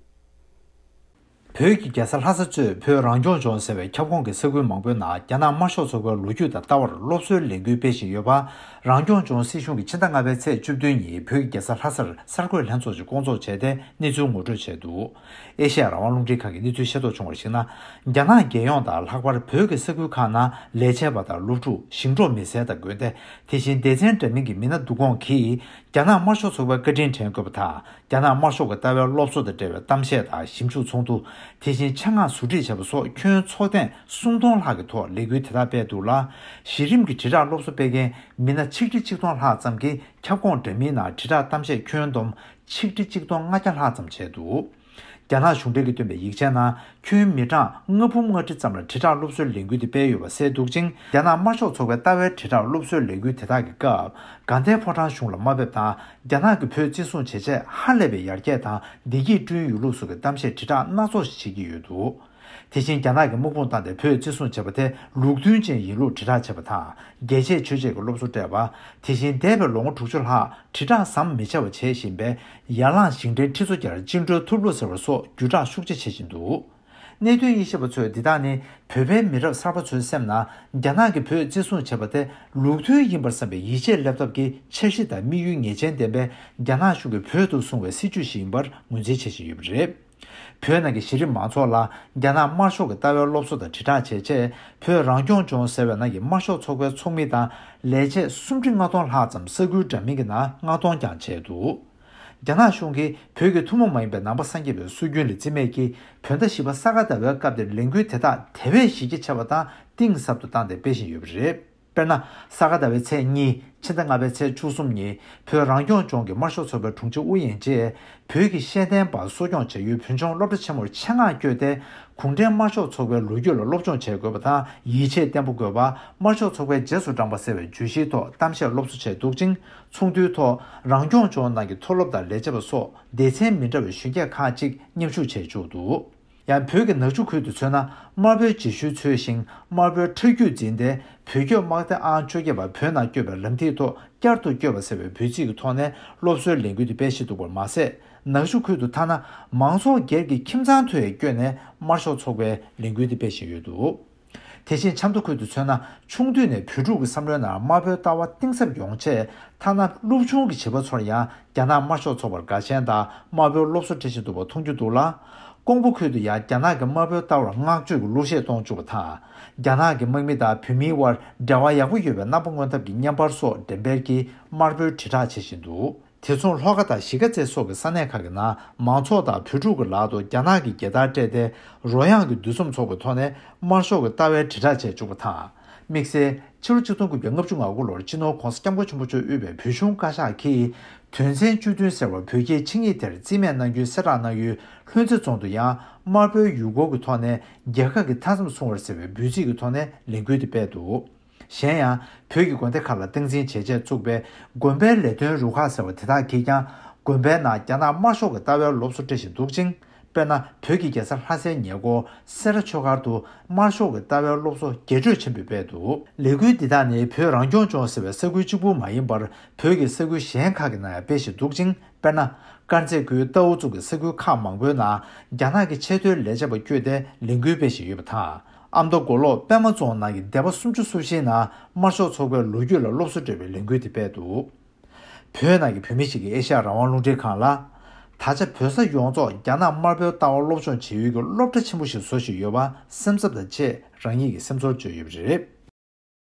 བོད་ཀྱི་རྒྱལ་ས་ལྷ་ས་གཙོས་བོད་རང་སྐྱོང་ལྗོངས་ཟེར་བའི་ཁྱབ་ཁོངས་ཀྱི་ས་ཁུལ་མང་པོའི་ནང་རྒྱ་ནག་དམར་ཤོག་ཚོགས་པའི་ལོ་རྒྱུས་དང་ལྟ་བར་སློབ་གསོའི་ལས་འགུལ་སྤེལ་བཞིན་ཡོད་པ། རང་སྐྱོང་ལྗོངས་སྲིད་གཞུང་གིས་ཕྱི་ཟླ་ལྔ་པའི་ཚེས་བཅུ་བདུན་ཉིན་བོད་ཀྱི་རྒྱལ་ས་ལྷ་སར་གསར་འགོད་ལྷན་ཚོགས་ཤིག་བསྐོང་ཚོགས་བྱས་ཏེ་གནས་ཚུལ་ངོ་སྤྲོད་བྱས་འདུག་ཨེ་ཤེ་ཡ་རང་དབང་རླུང་འཕྲིན་ཁང་གིས་གནས་ཚུལ་ཤེས་རྟོགས་བྱུང་བར་གཞིགས་ན། རྒྱ་ནག་རྒྱལ་ཡོངས་དང་ལྷག་པར་བོད་ཀྱི་ས་ཁུལ་ཁག་ནང་ལས་བྱེད་པ་དང་སློབ་ཕྲུག་ཞིང་འབྲོག་མི་སེར་དང་དགོན་སྡེ། དེ་བཞིན་སྡེ་ཚན་འདྲ་མིན་གྱི་མི་སྣ་བསྡུ་སྐོང་གིས་རྒྱ་ནག་དམར་ཤོག་ཚོགས་པའི་བཀའ་དྲིན་དྲན་དགོས་པ་དང་། རྒྱ་ནག་དམར་ཤོག་གི་ལྟ་བའི་སློབ་གསོ་དང་འབྲེལ་བའི་གཏམ་བཤད་དང་ཞིབ་འཇུག་ཚོགས་འདུ། དེ་བཞིན་ཆེད་མངགས་ཟུར་ཁྲིད་བྱས་པ་སོགས་ཁྱོན་ཚོགས་ཐེངས་སུམ་སྟོང་ལྷག་གི་ཐོག་ལས་འགུལ་དེ་དག་སྤེལ་འདུག་ལ། གཞི་རིམ་གྱི་དྲིལ་བསྒྲགས་སློབ་གསོ་སྤེལ་མཁན་མི་སྣ་ཆིག་ཁྲི་ཆིག་སྟོང་ལྷག་ཙམ་གྱིས་ཁྱབ་ཁོངས་འདྲ་མིན་ནང་དྲིལ་བསྒྲགས་གཏམ་བཤད་ཁྱོན་བསྡོམས་ཆིག་ཁྲི་ཆིག་སྟོང་ལྔ་བརྒྱ་ལྷག་ཙམ་བྱས་འདུག་རྒྱ་ནག་གཞུང་འབྲེལ་གྱིས་བཏོན་པའི་ཡིག་ཆའི་ནང་ཁྱོན་མི་གྲངས་ལྔ་འབུམ་ལྔ་ཁྲི་ཙམ་ལ་དྲིལ་བསྒྲགས་སློབ་གསོའི་ལས་འགུལ་དེ་སྤེལ་ཡོད་པ་གསལ་འདུག་ཅིང་། རྒྱ་ནག་དམར་ཤོག་ཚོགས་པའི་ལྟ་བའི་དྲིལ་བསྒྲགས་སློབ་གསོའི་ལས་འགུལ་དེ་དག་གི་སྐབས། དགའ་ལྡན་ཕོ་བྲང་གཞུང་ལ་དམའ་འབེབས་དང་། རྒྱ་ནག་གིས་བོད་བཙན་བཟུང་བྱེད་ཆེད་ཧ་ལས་པའི་ཡར་རྒྱས་དང་བདེ་སྐྱིད་བསྐྲུན་ཡོད་ལུགས་སོགས་ཀྱི་གཏམ་བཤད་དྲིལ་བསྒྲགས་སྣ་ཚོགས་ཤིག་བྱེད་ཀྱི་ཡོད་འདུག་དེ་བཞིན་རྒྱ་ནག་གིས་དམག་དཔུང་བཏང་སྟེ་བོད་བཙན་བཟུང་བྱས་པ་དེ་ལུགས་མཐུན་ཅན་ཡིན་ལུགས་དྲིལ་བསྒྲགས་བྱས་པ་དང་། རྒྱལ་གཅེས་ཆོས་གཅེས་ཀྱི་སློབ་གསོ་སྤྲད་པ། དེ་བཞིན་འདས་པའི་ལོ་ངོ་དྲུག་ཅུ་ལྷག་དྲིལ་བསྒྲགས་ཟམ་མི་ཆད་པར་བྱེད་བཞིན་པའི་ཡར་ལངས་ཞིང་བྲན་ཁྲི་ཚོ་བརྒྱར་བཅིངས་འགྲོལ་ཐུབ་ལུགས་ཟེར་བ་སོགས་བརྒྱུད་བསྒྲགས་ཤུགས་ཆེ་བྱེད་བཞིན་འདུག་གནད་དོན་དབྱེ་ཞིབ་པ་ཚོས་འདི་དག་ནི་བོད་པའི་མི་རབས་གསར་པ་ཚོའི་སེམས་ནང་རྒྱ་ནག་གིས་བོད་བཙན་བཟུང་བྱས་པ་དེ་ལུགས་མཐུན་ཡིན་པར་བསམ་པའི་ཡིད་ཆེས་སླེབས་ཐབས་ཀྱི་འཆར་གཞི་དང་དམིགས་ཡུལ་ངེས་ཅན་ལྡན་པའི་རྒྱ་ནག་གཞུང་གིས་བོད་དུ་བཟུང་བའི་སྲིད་བྱུས་ཤིག་ཡིན་པར་ངོས་འཛིན་བྱེད་བཞིན་ཡོད་པ་རེད། བོད་ནང་གི་གཞི་རིམ་མང་ཚོགས་ལ་རྒྱ་ནག་དམར་ཤོག་གི་ལྟ་བའི་སློབ་གསོ་དང་དྲིལ་བསྒྲགས་བྱེད་ཆེད་བོད་རང་སྐྱོང་ལྗོངས་ཟེར་བའི་ནང་གི་དམར་ཤོག་ཚོགས་པའི་ཚོགས་མི་དང་ལས་བྱེད་སུམ་ཁྲི་ལྔ་སྟོང་ལྷག་ཙམ་ས་ཁུལ་འདྲ་མིན་གྱི་ནང་མངགས་གཏོང་ཀྱང་བྱས་འདུག་རྒྱ་ནག་གཞུང་གིས་བོད་ཀྱི་ཐུན་མོང་མ་ཡིན་པའི་ནང་པ་སངས་རྒྱས་པའི་སྲོལ་རྒྱུན་ལ་བརྩི་མེད་ཀྱིས་བོད་ཟླ་བཞི་པ་ས་ག་ཟླ་བའི་སྐབས་དེར་ལས་འགུལ་དེ་དག་དེ་བས་གཞི་རྒྱ་ཆེ་བ་དང་གཏིང་ཟབ་ཏུ་བཏང་སྟེ་སྤེལ་བཞིན་ཡོད་པ་རེད། དཔེར་ན། ས་ག་ཟླ་བའི་ཚེས་གཉིས། ཕྱི་ཟླ་ལྔ་པའི་ཚེས་བཅུ་གསུམ་ཉིན་བོད་རང་སྐྱོང་ལྗོངས་ཀྱི་དམར་ཤོག་ཚོགས་པའི་དྲུང་ཆེ་ཨུ་ཡོན་གྱིས་བོད་ཀྱི་ཤེས་ལྡན་པ་གསོ་སྐྱོང་བྱ་ཡུལ་བོད་ལྗོངས་སློབ་གྲྭ་ཆེན་མོར་ཆེད་མངགས་བསྐྱོད་དེ་གུང་ཁྲན་དམར་ཤོག་ཚོགས་པའི་ལོ་རྒྱུས་ལ་སློབ་སྦྱོང་བྱེད་དགོས་པ་དང་ཡིད་ཆེས་བརྟན་པོ་དགོས་པ། དམར་ཤོག་ཚོགས་པའི་རྗེས་སུ་འབྲངས་པ་ཟེར་བའི་བརྗོད་གཞིའི་ཐོག་གཏམ་བཤད་སློབ་གསོ་བྱས་འདུག་ཅིང་། ཚོགས་འདུའི་ཐོག་རང་སྐྱོང་ལྗོངས་ནང་གི་མཐོ་སློབ་དང་ལས་བྱེད་པ་སོགས་སྡེ་ཚན་མི་འདྲ་བའི་གཞོན་སྐྱེས་ཁག་ཅིག་མཉམ་ཞུགས་བྱས་བཅུག་འདུག་ཡང་བོད་ཀྱི་ནག་ཆུ་ཁུལ་དུ་མཚོན་ན། དམར་པོའི་རྗེས་ཤུལ་འཚོལ་ཞིང་དམར་པོའི་ཁྲག་རྒྱུད་འཛིན་ཏེ། བོད་སྐྱོབ་དམག་སྡེ་ཨང་བཅོ་བརྒྱད་པ་བོད་ནང་བསྐྱོད་པའི་ལམ་ཐིག་ཐོག་བསྐྱར་དུ་བསྐྱོད་པ་ཟེར་བའི་འབོད་ཚིག་གི་ཐོག་ནས་སློབ་གསོའི་ལས་འགུལ་དེ་སྤེལ་བཞིན་འདུག་པར་མ་ཟད། ནག་ཆུ་ཁུལ་དུ་ཐ་ན་མང་ཚོགས་སྒེར་གྱི་ཁྱིམ་ཚང་དུ་ཡང་བསྐྱོད་ནས་དམར་ཤོག་ཚོགས་པའི་ལས་འགུལ་དེ་སྤེལ་བཞིན་ཡོད་འདུག་དེ་བཞིན་ཆབ་མདོ་ཁུལ་དུ་མཚོན་ན། ཆུང་དུས་ནས་བོད་ཕྲུག་གི་བསམ་བློའི་ནང་དམར་པོའི་ལྟ་བ་གཏིང་ཟབ་ཡོང་ཆེད། ཐ་ན་སློབ་ཆུང་གི་བྱིས་པ་ཚོར་ཡང་རྒྱ་ནག་དམར་ཤོག་ཚོགས་པར་དགའ་ཞེན་དང་དམར་པོའི་སློབ་གསོ་སྤྲད་བཞིན་འདུག་པ་མཐོང་རྒྱུ་འདུག་ལ། ཀོང་པོ་ཁུལ་དུ་ཡང་རྒྱ་ནག་གི་དམར་པོའི་ལྟ་བར་བསྔགས་བརྗོད་ཀྱི་གླུ་གཞས་གཏོང་བཅུག་པ་དང་། རྒྱ་ནག་གི་དམག་མི་དང་བོད་མིའི་དབར་འབྲེལ་བ་ཡག་པོ་ཡོད་པའི་རྣམ་པ་མངོན་ཐབས་ཀྱི་བརྙན་པར་སོགས་འགྲེམས་སྤེལ་གྱིས་དམར་པོའི་དྲིལ་བསྒྲགས་བྱེད་བཞིན་འདུག་དེ་མཚུངས་ལྷོ་ཁ་དང་གཞིས་ཀ་རྩེ་སོགས་ཀྱི་ས་གནས་ཁག་གི་ནང་མང་ཚོགས་དང་བོད་ཕྲུག་གི་ལག་ཏུ་རྒྱ་ནག་གི་རྒྱལ་དར་སྤྲད་དེ། རོལ་དབྱངས་ཀྱི་འདུ་འཛོམས་འཚོགས་པའི་ཐོག་ནས་དམར་ཤོག་གི་ལྟ་བའི་དྲིལ་བསྒྲགས་བྱས་བཅུག་པ་དང་། དམིགས་བསལ་ཕྱི་ལོ་ཆིག་སྟོང་དགུ་བརྒྱ་ལྔ་བཅུ་ང་དགུ་ལོར་སྤྱི་ནོར་༧གོང་ས་༧སྐྱབས་མགོན་ཆེན་པོ་མཆོག་དབུས་པའི་བོད་གཞུང་བཀའ་ཤག་གིས་དོན་ཚན་བཅུ་བདུན་ཟེར་བ་བོད་རྒྱའི་ཆིངས་ཡིག་དེར་རྩིས་མེད་གནང་རྒྱུའི་གསལ་བསྒྲགས་གནང་ཡུལ་ལྷུན་རྩེ་རྫོང་དུ་ཡང་དམར་པོའི་ཡུལ་སྐོར་གྱི་ཐོག་ནས་རྒྱལ་ཁབ་ཀྱི་མཐའ་མཚམས་སྲུང་བར་ཟེར་བའི་འབོད་ཚིག་གི་ཐོག་ནས་ལས་འགུལ་དེ་སྤེལ་འདུག་གཞན་ཡང་། བོད་ཀྱི་དགོན་སྡེ་ཁག་ལ་སྟངས་འཛིན་བྱེད་ཆེད་བཙུགས་པའི་དགོན་པའི་ལས་དོན་རུ་ཁག་ཟེར་བ་དེ་དག་གིས་ཀྱང་དགོན་པའི་ནང་རྒྱ་ནག་དམར་ཤོག་གི་ལྟ་བའི་སློབ་གསོ་སྤྲད་བཞིན་འདུག་ཅིང་། དཔེར་ན། བོད་ཀྱི་རྒྱལ་ས་ལྷ་སའི་ཉེ་འཁོར་སེ་ར་ཆོས་སྒར་དུ་དམར་ཤོག་གི་ལྟ་བའི་སློབ་གསོ་རྒྱས་སྤྲོས་ཆེན་པོས་སྤེལ་འདུག་ལས་འགུལ་འདི་དག་ནི་བོད་རང་སྐྱོང་ལྗོངས་ཟེར་བའི་ས་ཁུལ་གཅིག་པུ་མ་ཡིན་པར། བོད་ཀྱི་ས་ཁུལ་གཞན་ཁག་གི་ནང་ཡང་སྤེལ་བཞིན་འདུག་ཅིང་། དཔེར་ན། དཀར་མཛེས་ཁུལ་རྟའུ་ཚོ་གི་ས་ཁུལ་ཁག་མང་པོའི་ནང་རྒྱ་ནག་གི་ཆེས་མཐོའི་ལས་བྱེད་པ་བསྐྱོད་དེ་ལས་འགུལ་སྤེལ་བཞིན་ཡོད་པ་དང་། ཨ་མདོ་མགོ་ལོག་པད་མ་རྫོང་ནང་གི་སྡེ་པ་སུམ་ཅུ་སོ་བཞིའི་ནང་དམར་ཤོག་ཚོགས་པའི་ལོ་རྒྱུས་ལ་སློབ་གསོ་སྤྲད་པའི་ལས་འགུལ་དེ་སྤེལ་འདུག་བོད་ནང་གི་བོད་མི་ཞིག་གིས་ཨེ་ཤ་ཡ་རང་དབང་རླུང་འཕྲིན་ཁང་ལ། ད་ཆ་བོད་ས་ཡོངས་རྫོགས་རྒྱ་ནག་དམར་པོའི་ལྟ་བ་སློབ་སྦྱོང་བྱེད་ཡུལ་གྱི་སློབ་གྲྭ་ཆེན་པོ་ཞིག་བཟོ་བཞིན་ཡོད་པ་སེམས་འཚབ་དང་བཅས་རང་ཉིད་ཀྱི་སེམས་ཚོར་བརྗོད་ཡོད་པ་རེད།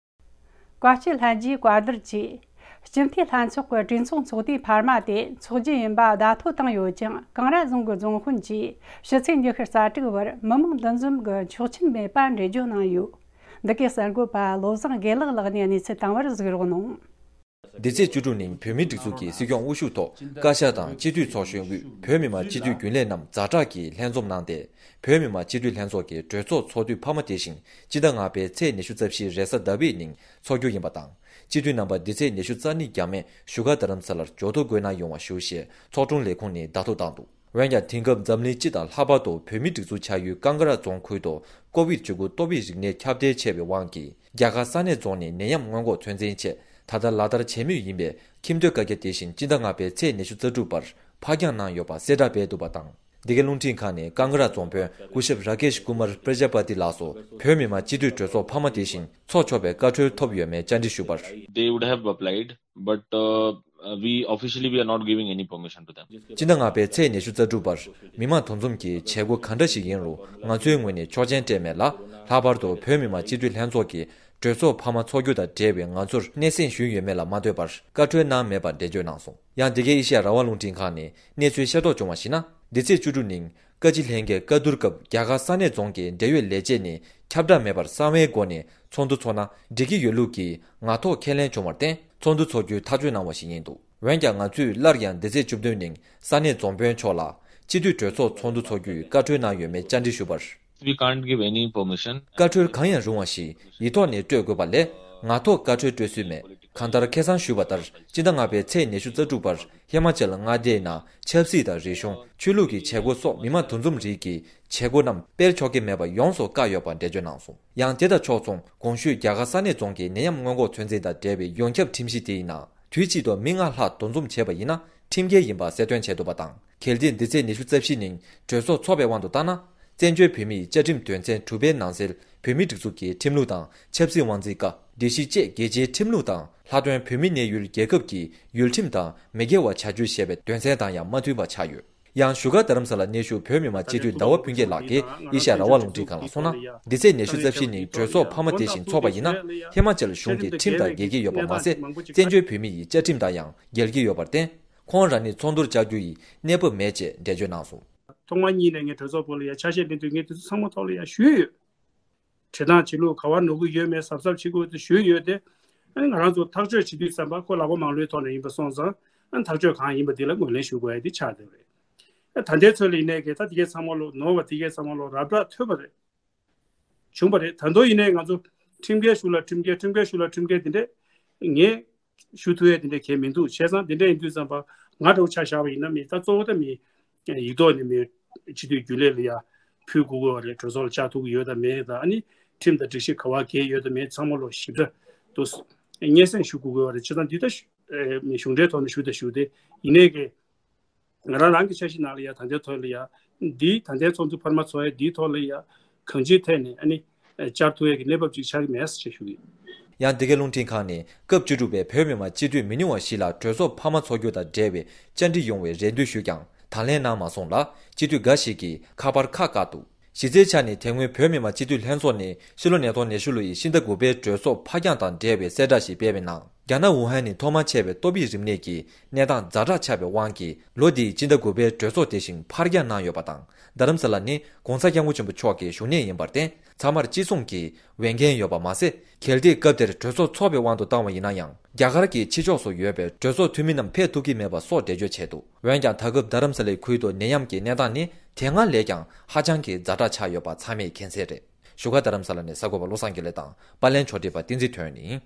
བཀའ་སྤྱི་ལྷན་རྒྱས་བཀའ་བསྡུར་བཅས། སྤྱི་འཐུས་ལྷན་ཚོགས་ཀྱི་གྲོས་ཚོགས་ཚོགས་དུས་འཕར་མ་དེ་འཚོགས་རྒྱུ་ཡིན་པ་བརྡ་ཐོ་བཏང་ཡོད་ཀྱང་། ཀང་ར་རྫོང་གི་རྫོང་དཔོན་གྱིས་ཕྱི་ཚེས་ཉི་ཤུ་རྩ་དྲུག་བར་མི་མང་འདུ་འཛོམས་ཀྱི་ཆོག་མཆན་མེད་པ་འགྲེལ་བརྗོད་གནང་ཡོད། འདི་གའི་གསར་འགོད་པ་བློ་བཟང་དགེ་ལེགས་ལགས་ནས་གནས་ཚུལ་བཏང་བར་གཟིགས་རོགས་གནང་། འདི་ཚེས་བཅུ་དྲུག་ཉིན་བོད་མིའི་སྒྲིག་འཛུགས་ཀྱི་སྲིད་སྐྱོང་དབུ་བཞུགས་ཐོག་བཀའ་ཤག་དང་སྤྱི་འཐུས་ཚོགས་གཞོན་དབུས་བོད་མི་མང་སྤྱི་འཐུས་རྒྱུན་ལས་རྣམས་ཛ་དྲག་གིས་ལྷན་འཛོམས་གནང་སྟེ། བོད་མི་མང་སྤྱི་འཐུས་ལྷན་ཚོགས་ཀྱི་གྲོས་ཚོགས་ཚོགས་དུས་འཕར་མ་དེ་བཞིན་སྤྱི་ཟླ་ལྔ་པའི་ཚེས་ཉི་ཤུ་རྩ་བཞི་རེས་གཟའ་ཟླ་བའི་ཉིན་འཚོགས་རྒྱུ་ཡིན་པ་དང་། སྤྱི་འཐུས་རྣམ་པ་འདི་ཚེས་ཉི་ཤུ་རྩ་གཉིས་འགྱངས་མེད་བཞུགས་སྒར་རྡ་རམ་ས་ལར་འབྱོར་ཐོ་འགོད་གནང་ཡོང་བ་ཞུ་ཞེས་ཚོགས་དྲུང་ལས་ཁུངས་ནས་བརྡ་ཐོ་བཏང་འདུག་འོན་ཀྱང་། དེང་སྐབས་འཛམ་གླིང་སྤྱི་དང་ལྷག་པར་དུ་བོད་མིའི་སྒྲིག་འཛུགས་ཆགས་ཡུལ་ཀང་ཀ་ར་རྫོང་ཁུལ་དུ་ཀོ་བིད་བཅུ་དགུ་ཏོག་དབྱིབས་རིམས་ནད་ཁྱབ་གདལ་ཆེ་བའི་དབང་གིས། རྒྱ་གར་ས་གནས་རྫོང་ནས་ནད་ཡམས་སྔོན་འགོག་ཚོད་འཛིན་ཆེད་ད་ལྟ་ལག་བསྟར་བྱེད་མུས་ཡིན་པའི་ཁྱིམ་སྡོད་བཀའ་རྒྱ་དེ་བཞིན་སྤྱི་ཟླ་ལྔ་པའི་ཚེས་ཉི་ཤུ་རྩ་དྲུག་བར་ཕར་འགྱངས་གནང་ཡོད་པ་གསལ་བསྒྲགས་སྤེལ་འདུག་པ་དང་། འདི་གའི་རླུང་འཕྲིན་ཁང་ནས་ཀང་ཀ་ར་རྫོང་དཔོན་སྐུ་ཞབས་ར་ཀེཤ་ཀུ་མར་པྲ་ཇ་པ་ཏི་ལགས་སུ་བོད་མི་མང་སྤྱི་འཐུས་གྲོས་ཚོགས་འཕར་མ་དེ་བཞིན་འཚོགས་ཆོག་པའི་བཀའ་འཁྲོལ་ཐོབ་ཡོད་མེད་བཅར་འདྲི་ཞུས་པར། They would have applied, but uh, uh, we officially we are not giving any permission to them. སྤྱི་ཟླ་ལྔ་པའི་ཚེས་ཉི་ཤུ་རྩ་དྲུག་བར་མི་མང་འདུ་འཛོམས་ཀྱི་བྱེད་སྒོ་ག་འདྲ་ཞིག་ཡིན་རུང་ང་ཚོའི་ངོས་ནས་ཆོག་མཆན་སྤྲད་མེད་ལ། ལྷག་པར་དུ་བོད་མི་མང་སྤྱི་འཐུས་ལྷན་ཚོགས་ཀྱི་གྲོས་ཚོགས་འཕར་མ་འཚོགས་རྒྱུ་དང་འབྲེལ་བའི་ང་ཚོར་སྣེ་གསན་ཞུས་ཡོད་མེད་ལ་མ་ལྟོས་པར་བཀའ་འཁྲོལ་གནང་མེད་པར་འགྲེལ་བརྗོད་གནང་སོང་། ཡང་འདི་གའི་ཨེ་ཤེ་ཡ་རང་དབང་རླུང་འཕྲིན་ཁང་ནས་གནས་ཚུལ་ཤེས་རྟོགས་བྱུང་བར་གཞིགས་ན། འདི་ཚེས་བཅུ་དྲུག་ཉིན་བཀའ་སྤྱི་ལྷན་རྒྱས་བཀའ་བསྡུར་སྐབས་རྒྱ་གར་ས་གནས་རྫོང་གི་འབྲེལ་ཡོད་ལས་བྱེད་ནས་ཁྱབ་བསྒྲགས་མེད་པར་གསང་བའི་སྒོ་ནས་ཚོགས་འདུ་འཚོགས་ན་འགྲིག་གི་ཡོད་ལུགས་ཀྱི་ངག་ཐོག་ཁས་ལེན་བྱུང་བར་བརྟེན། ཚོགས་འདུ་འཚོགས་རྒྱུའི་ཐག་གཅོད་གནང་བ་ཞིག་ཡིན་འདུག་འོན་ཀྱང་། ང་ཚོས་སླར་ཡང་འདི་ཚེས་བཅུ་བདུན་ཉིན་ས་གནས་རྫོང་དཔོན་མཆོག་ལ་སྤྱི་འཐུས་གྲོས་ཚོགས་ཚོགས་འདུ་འཚོགས་རྒྱུའི་བཀའ་འཁྲོལ་གནང་ཡོད་མེད་བཅར་འདྲི་ཞུས་པར། We can't give any permission. བཀའ་འཁྲོལ་གང་ཡང་རུང་བ་ཞིག་ཡིག་ཐོག་ནས་སྤྲོད་དགོས་པ་ལས། ངག་ཐོག་བཀའ་འཁྲོལ་སྤྲོད་སྲོལ་མེད། གང་ལྟར། ཁ་སང་ཞུས་པ་ལྟར། སྤྱི་ཟླ་ལྔ་པའི་ཚེས་ཉི་ཤུ་རྩ་དྲུག་བར་ཧི་མ་ཅལ་མངའ་སྡེའི་ནང་ཆབ་སྲིད་དང་རིག་གཞུང་། ཆོས་ལུགས་ཀྱི་བྱེད་སྒོ་སོགས་མི་མང་འདུ་འཛོམས་རིགས་ཀྱི་བྱེད་སྒོ་རྣམས་སྤེལ་ཆོག་གི་མེད་པ་ཡོངས་སུ་བཀག་ཡོད་པ་འགྲེལ་བརྗོད་གནང་སོང་། ཡང་དེ་དང་ཕྱོགས་མཚུངས། གོང་ཞུས་རྒྱ་གར་ས་གནས་རྫོང་གི་ནད་ཡམས་སྔོན་འགོག་ཚོད་འཛིན་དང་འབྲེལ་བའི་ཡོངས་ཁྱབ་ཁྲིམས་གཞི་དེའི་ནང་། དུས་གཅིག་ཏུ་མི་ལྔ་ལྷག་འདུ་འཛོམས་བྱས་པ་ཡིན་ན་ཁྲིམས་འགལ་ཡིན་པ་གསལ་སྟོན་བྱས་འདུག་པ་དང་། གལ་ཏེ་འདི་ཚེས་ཉི་ཤུ་རྩ་བཞི་ཉིན་གྲོས་ཚོགས་འཚོགས་པའི་དབང་དུ་བཏང་ན། བཙན་བྱོལ་བོད་མིའི་བཅའ་ཁྲིམས་དོན་ཚན་དྲུག་པའི་ནང་གསལ་བོད་མིའི་སྒྲིག་འཛུགས་ཀྱི་ཁྲིམས་ལུགས་དང་ཆབ་སྲིད་དབང་འཛིན་བཀའ། སྒྲིག་གཞི་བཅས་རྒྱལ་སྤྱིའི་ཁྲིམས་ལུགས་དང་ལྷག་དོན་བོད་མིའི་གནས་ཡུལ་རྒྱལ་ཁབ་ཀྱི་ཡུལ་ཁྲིམས་དང་མི་འགལ་བ་བྱ་རྒྱུའི་ཞེས་པའི་དོན་ཚན་དང་ཡང་མ་མཐུན་པ་ཆགས་ཡོད། ཡང་བཞུགས་སྒར་རྡ་རམ་ས་ལ་གནས་བཞུགས་བོད་མི་མང་སྤྱི་འཐུས་ཟླ་བ་ཕུན་སྐྱིད་ལགས་ཀྱིས་ཨེ་ཤ་ཡ་རང་དབང་རླུང་འཕྲིན་ཁང་ལ་གསུངས་ན། འདི་ཚེས་ཉི་ཤུ་རྩ་བཞི་ཉིན་གྲོས་ཚོགས་འཕར་མ་དེ་བཞིན་འཚོགས་པ་ཡིན་ན། ཧི་མ་ཅལ་གཞུང་གི་ཁྲིམས་དང་འགལ་གྱི་ཡོད་པ་མ་ཟད། བཙན་བྱོལ་བོད་མི་ཡི་བཅའ་ཁྲིམས་དང་ཡང་འགལ་གྱི་ཡོད་པར་བརྟེན། ཁོང་རང་ཉིད་ཚོགས་འདུར་བཅར་རྒྱུ་ཡི་གནས་བབ་མེད་ཅེས་འགྲེལ་བརྗོད་གནང་སོང་། ཐོག་མ་གཉིས་ནས་ངས་གྲོས་ཚོགས་སྐོར་ལ་ཡ་ཆ་ཤས་ལེན་དུས་ངས་དེ་ཚོ་ཚང་མ་ཐོག་ལ་ཡ་ཞུས་ཡོད། བྱེད་སྟངས་བྱེད་ལུགས་ག་བ་ནོར་གྱི་ཡོད་མེད་གཟབ་གཟབ་བྱེད་དགོས་དེ་ཞུས་ཡོད་དེ། ཨ་ནི་ང་རང་ཚོ་ཐག་གཅོད་བྱེད་དུས་ཙམ་པ་ཁོ་ལག་པ་མང་ལོའི་ཐོག་ནས་ཡིན་པ་སོང་ཙང་། ཨ་ནི་ཐག་གཅོད་གང་ཡིན་པ་དེ་ལ་ངོས་ལེན་ཞུ་དགོས་ཡ་དེ་ཆགས་བསྡད་པ་རེད། ཨ་ད་ལྟའི་ཚོད་ལ་ཡིན་ནའི་གི་ད་དེ་གའི་ཚང་མ་ལོ་ནོར་བ་དེ་གའི་ཚང་མ་ལོ་རབ་རབ་ཐོས་པ་རེད། བྱུང་བ་རེད། ད་དུང་ཡིན་ནའི་ང་ཚོ་ཁྲིམས་འགལ་ཞུ་ལ་ཁྲིམས་འགལ། ཁྲིམས་འགལ་ཞུ་ལ་ཁྲིམས་འགལ་དེ་འདྲས་ངས་ཞུ་ཐུབ་ཡས་དེ་འདྲས་གལ་མི་འདུག་བྱས་ཙང་དེ་འདྲས་ཡིན་དུས་ཙམ་པ་ང་འདྲ་བོ་ཆ་བཞག་པ་ཡིན་ན་མི་ད་གཙོ་བོ་ད་མི་ཡིག་ཐོག་ནས་མི་སྤྱི་འཐུས་རྒྱུན་ལས་ལ་ཡ་ཕུལ་དགོས་དགོས་པ་རེད། གྲོས་ཚོགས་ལ་བཅར་ཐུབ་ཀྱི་ཡོད་དམ་མེད་དང་། ཨ་ནི་ཁྲིམས་དང་སྒྲིག་གཞི་ག་བ་འགལ་ཡོད་དམ་མེད་ཚང་མ་ལོ་ཞིབ་ཕྲ་དུ་སྙན་སེང་ཞུ་དགོས་དགོས་པ་རེད། བྱས་ཙང་འདི་ད་ཞུ་ཨེ་མི་གཞུང་འབྲེལ་ཐོག་ནས་ཞུ་དང་ཞུ་སྟེ་ཡིན་ནའི་གི་ང་རང་རང་གི་འཆར་གཞི་ནང་ལ་ཡ་ད་ལྟའི་ཐོག་ལ་ཡ་འདིའི་ད་ལྟའི་ཚོགས་འདུ་འཕར་མ་ཚོགས་ཡ་འདིའི་ཐོག་ལ་ཡ་གང་ཅིའི་ཐད་ནས་ཨ་ནི་བཅར་ཐུབ་ཡ་གི་གནས་བབ་ཅིག་ཆགས་ཀྱི་མེད་ཟེར་ཞུ་གི་ཡོད། ཡང་འདི་གའི་རླུང་འཕྲིན་ཁང་ནས་སྐབས་བཅུ་དྲུག་པའི་བོད་མི་མང་སྤྱི་འཐུས་མི་ཉུང་བ་ཞིག་ལ་གྲོས་ཚོགས་འཕར་མ་འཚོགས་རྒྱུ་དང་འབྲེལ་བའི་བཅར་འདྲི་ཡོང་བའི་རེ་འདུན་ཞུས་ཀྱང་དང་ལེན་གནང་མ་སོང་ལ། སྤྱི་འཐུས་འགའ་ཞིག་གིས་ཁ་པར་ཁ་བཀག་འདུག་གཞི་རྩའི་ཆ་ནས་དེ་སྔོན་བོད་མི་མང་སྤྱི་འཐུས་ལྷན་ཚོགས་ནས་ཕྱི་ལོ་ཉིས་སྟོང་ཉི་ཤུ་ལོ་ཡི་ཕྱི་ཟླ་དགུ་པའི་གྲོས་ཚོགས་ཕར་འགྱངས་དང་འབྲེལ་བའི་གསལ་བསྒྲགས་ཤིག་སྤེལ་བའི་ནང་། རྒྱ་ནག་ཝུ་ཧན་ནས་ཐོག་མར་མཆེད་པའི་ཏོག་དབྱིབས་རིམས་ནད་ཀྱི་གནས་སྟངས་ཛ་དྲག་ཆགས་པའི་དབང་གིས་ལོ་འདིའི་ཕྱི་ཟླ་དགུ་པའི་གྲོས་ཚོགས་དེ་བཞིན་ཕར་འགྱངས་གནང་ཡོད་པ་དང་། རྡ་རམ་ས་ལ་ནི་༸གོང་ས་༸སྐྱབས་མགོན་ཆེན་པོ་མཆོག་གི་བཞུགས་གནས་ཡིན་པར་བརྟེན། ཚང་མར་ཅི་གསུང་གི་འོས་འགན་ཡོད་པ་མ་ཟད། གལ་ཏེ་སྐབས་དེར་གྲོས་ཚོགས་འཚོགས་པའི་དབང་དུ་བཏང་བ་ཡིན་ན་ཡང་། རྒྱ་གར་གྱི་ཕྱི་ཕྱོགས་སུ་ཡོད་པའི་གྲོས་ཚོགས་འཐུས་མི་རྣམས་ཕེབས་ཐུབ་ཀྱི་མེད་པ་སོགས་འགྲེལ་བརྗོད་བྱས་འདུག་འོན་ཀྱང་། ད་སྐབས་རྡ་རམ་ས་ལའི་ཁུལ་དུ་ནད་ཡམས་ཀྱི་གནས་སྟངས་ནི་དེ་སྔ་ལས་ཀྱང་ཧ་ཅང་གི་ཛ་དྲག་ཆགས་ཡོད་པ་ཚང་མས་མཁྱེན་གསལ་རེད། བཞུགས་སྒར་རྡ་རམ་ས་ལ་ནས་གསར་འགོད་པ་བློ་བཟང་དགེ་ལེགས་དང་པར་ལེན་ཕྱོགས་སྒྲིག་པ་བསྟན་འཛིན་ཐོན་ཡིན།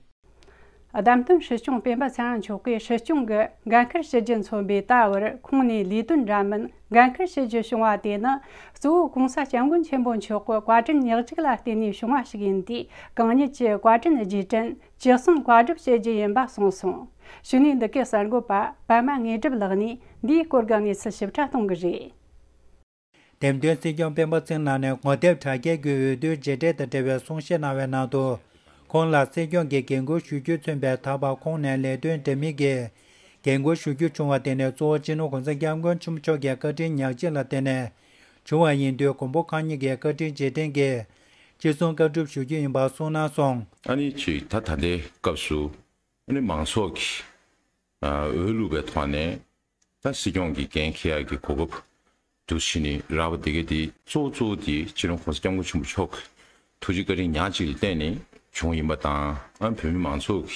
བདམས་ཐོན་སྲིད་སྐྱོང་སྤེན་པ་ཚེ་རིང་མཆོག་གིས་སྲིད་སྐྱོང་གི་འགན་འཁུར་བྱེད་རྒྱུ་མཚོན་པའི་ད་བར་ཁོང་ནས་ལས་དོན་འདྲ་མིན་འགན་འཁུར་བྱེད་རྒྱུ་བྱུང་བ་དེ་ནི་གཙོ་བོ་༸གོང་ས་༸སྐྱབས་མགོན་ཆེན་པོ་མཆོག་གི་བཀའ་དྲིན་ཉག་གཅིག་ལ་བརྟེན་ནས་བྱུང་བ་ཞིག་ཡིན་དུས། གང་ཉིད་ཀྱི་བཀའ་དྲིན་རྗེས་དྲན་ཇི་གསུང་བཀའ་སྒྲུབ་བྱེད་རྒྱུ་ཡིན་པ་གསུངས་སོང་། གཞུག་ནས་འདི་གའི་གསར་འགོད་པ་པདྨ་དངོས་གྲུབ་ལགས་ནས་འདིའི་སྐོར་གྱི་གནས་ཚུལ་ཞིབ་ཕྲ་གཏོང་གི་རེད། འདེམས་ཐོན་སྲིད་སྐྱོང་སྤེན་པ་ཚེ་རིང་ལགས་ནས་ངོ་དེབ་དྲ་རྒྱའི་གི་འོས་བསྡུའི་རྗེས་འབྲས་དང་འབྲེལ་བའི་གསུང་བཤད་གནང་བའི་ནང་དུ། ཁོང་ལ་སྲིད་སྐྱོང་གི་འགན་འཁུར་ཞུ་རྒྱུས་མཚོན་པའི་ད་བར་ཁོང་ནས་ལས་དོན་འདྲ་མིན་གྱི་འགན་འཁུར་ཞུ་རྒྱུ་བྱུང་བ་དེ་ནི་གཙོ་བོ་སྤྱི་ནོར་༸གོང་ས་༸སྐྱབས་མགོན་ཆེན་པོ་མཆོག་གི་བཀའ་དྲིན་ཉག་གཅིག་ལ་བརྟེན་ནས་བྱུང་བ་ཡིན་དུས། མགོན་པོ་གང་ཉིད་ཀྱི་བཀའ་དྲིན་རྗེས་དྲན་གྱིས་ཅི་གསུང་བཀའ་སྒྲུབ་ཞུ་རྒྱུ་ཡིན་པ་གསུངས་གནང་སོང་། ཨ་ནི་ཅིག་ད་ད་ལྟའི་སྐབས་སུ། ཨ་ནི་མང་ཚོགས་ཀྱིས་ འོས་བླུགས་པའི་ཐོག་ནས་ད་སྲིད་སྐྱོང་གི་འགན་འཁྱེར་ཡག་གི་གོ་སྐབས་འདུག་ཕྱིན་ནས་རག་པ་དེ་ག་དེ་གཙོ་བོ་གཙོ་བོ་དེ་སྤྱི་ནོར་༸གོང་ས་༸སྐྱབས་མགོན་ཆེན་པོ་མཆོག་གི་ཐུགས་རྗེ་བཀའ་དྲིན་ཉག་གཅིག་ལ་བརྟེན་ནས་བྱུང་ཡིན་པ་དང་། ཨ་བོད་མི་མང་ཚོགས་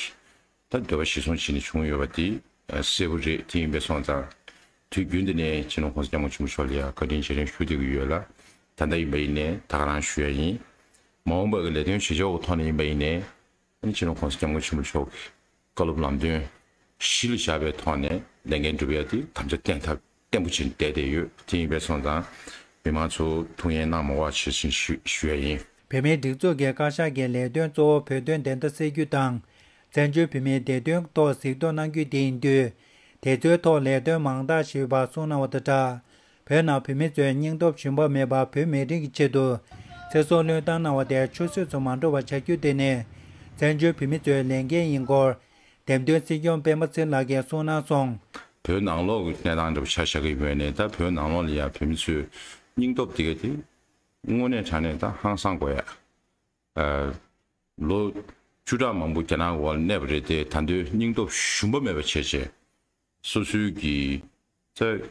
ཀྱི་ད་འདོད་པ་གཞིར་བཟུང་བྱས་ནས་བྱུང་ཡོད་པ་དེ་གསལ་པོ་རེད། དེ་ཡིན་པས་སོང་ཙང་དུས་རྒྱུན་དུ་ནས་སྤྱི་ནོར་༸གོང་ས་༸སྐྱབས་མགོན་ཆེན་པོ་མཆོག་ལ་ཡང་བཀའ་དྲིན་རྗེས་དྲན་ཞུ་བསྡད་ཀྱི་ཡོད་ལ། ད་ལྟ་ཡིན་པ་ཡིན་ནའི་ད་ག་རང་ཞུ་ཡ་ཡིན། མ་འོངས་པ་གི་ལས་དོན་བྱེད་ཕྱོགས་ཀྱི་ཐོག་ནས་ཡིན་པ་ཡིན་ནའི། ཨ་ནི་སྤྱི་ནོར་༸གོང་ས་༸སྐྱབས་མགོན་ཆེན་པོ་མཆོག་གི་བཀའ་སློབ་ལམ་སྟོན་གཞི་ལ་བཞག་པའི་ཐོག་ནས་ལས་འགན་སྒྲུབ་ཡ་དེ་དམ་བཅའ་བརྟན་ཐབས་བརྟན་པོ་བྱས་བསྡད་བསྡད་ཡོད། དེ་ཡིན་པས་སོང་ཙང་མི་མང་ཚོ་ཐུགས་ཡེངས་གནང་མ་དགོས་པ་བྱེད་བཞིན་ཞུ་ཞུ་ཡ་ཡིན། བོད་མིའི་སྒྲིག་འཛུགས་ཀྱི་བཀའ་ཤག་གི་ལས་དོན་གཙོ་བོ་བོད་དོན་བདེན་མཐའ་གསལ་རྒྱུ་དང་། བཙན་བྱོལ་བོད་མིའི་བདེ་དོན་ཐོག་གཟིགས་རྟོག་གནང་རྒྱུ་དེ་ཡིན་དུས། དེ་ཚོའི་ཐོག་ལས་དོན་མང་དག་ཞིག་ཡོད་པ་གསུངས་གནང་བ་དང་སྦྲགས། བོད་ནང་བོད་མི་ཚོས་སྙིང་སྟོབས་ཞུམ་པ་མེད་པར་བོད་མི་རིགས་ཀྱི་ཆེད་དུ་ཚེ་སྲོག་བློས་བཏང་གནང་བ་དེ་ཆུད་ཟོས་སུ་མ་འགྲོ་བ་བྱ་རྒྱུ་དེ་ནི་བཙན་བྱོལ་བོད་མི་ཚོའི་ལས་འགན་ཡིན་སྐོར། འདེམས་ཐོན་སྲིད་སྐྱོང་སྤེན་པ་ཚེ་རིང་ལགས་ཀྱིས་གསུངས་གནང་སོང་། བོད་ནང་ལོགས་ཀྱི་གནས་སྟངས་འདྲ་པོ་ཆ་བཞག་གི་ཡོད་ནས། ད་བོད་ནང་ལོགས་ལ་ཡང་བོད་མི་ཚོའི་སྙིང་སྟོབས་དེ་ག་དེ་དངོས་གནས་དྲང་གནས་ད་ཧང་སང་དགོས་ཡ། ཨ། ལོ་བཅུ་ཕྲག་མང་པོ་རྒྱ་ནག་འོག་ལ་གནས་པ་རེད་དེ། ད་དུང་སྙིང་སྟོབས་ཞུམ་པ་མེད་པ་བྱས་བྱས། སོ་སོའི་གི་ཚ་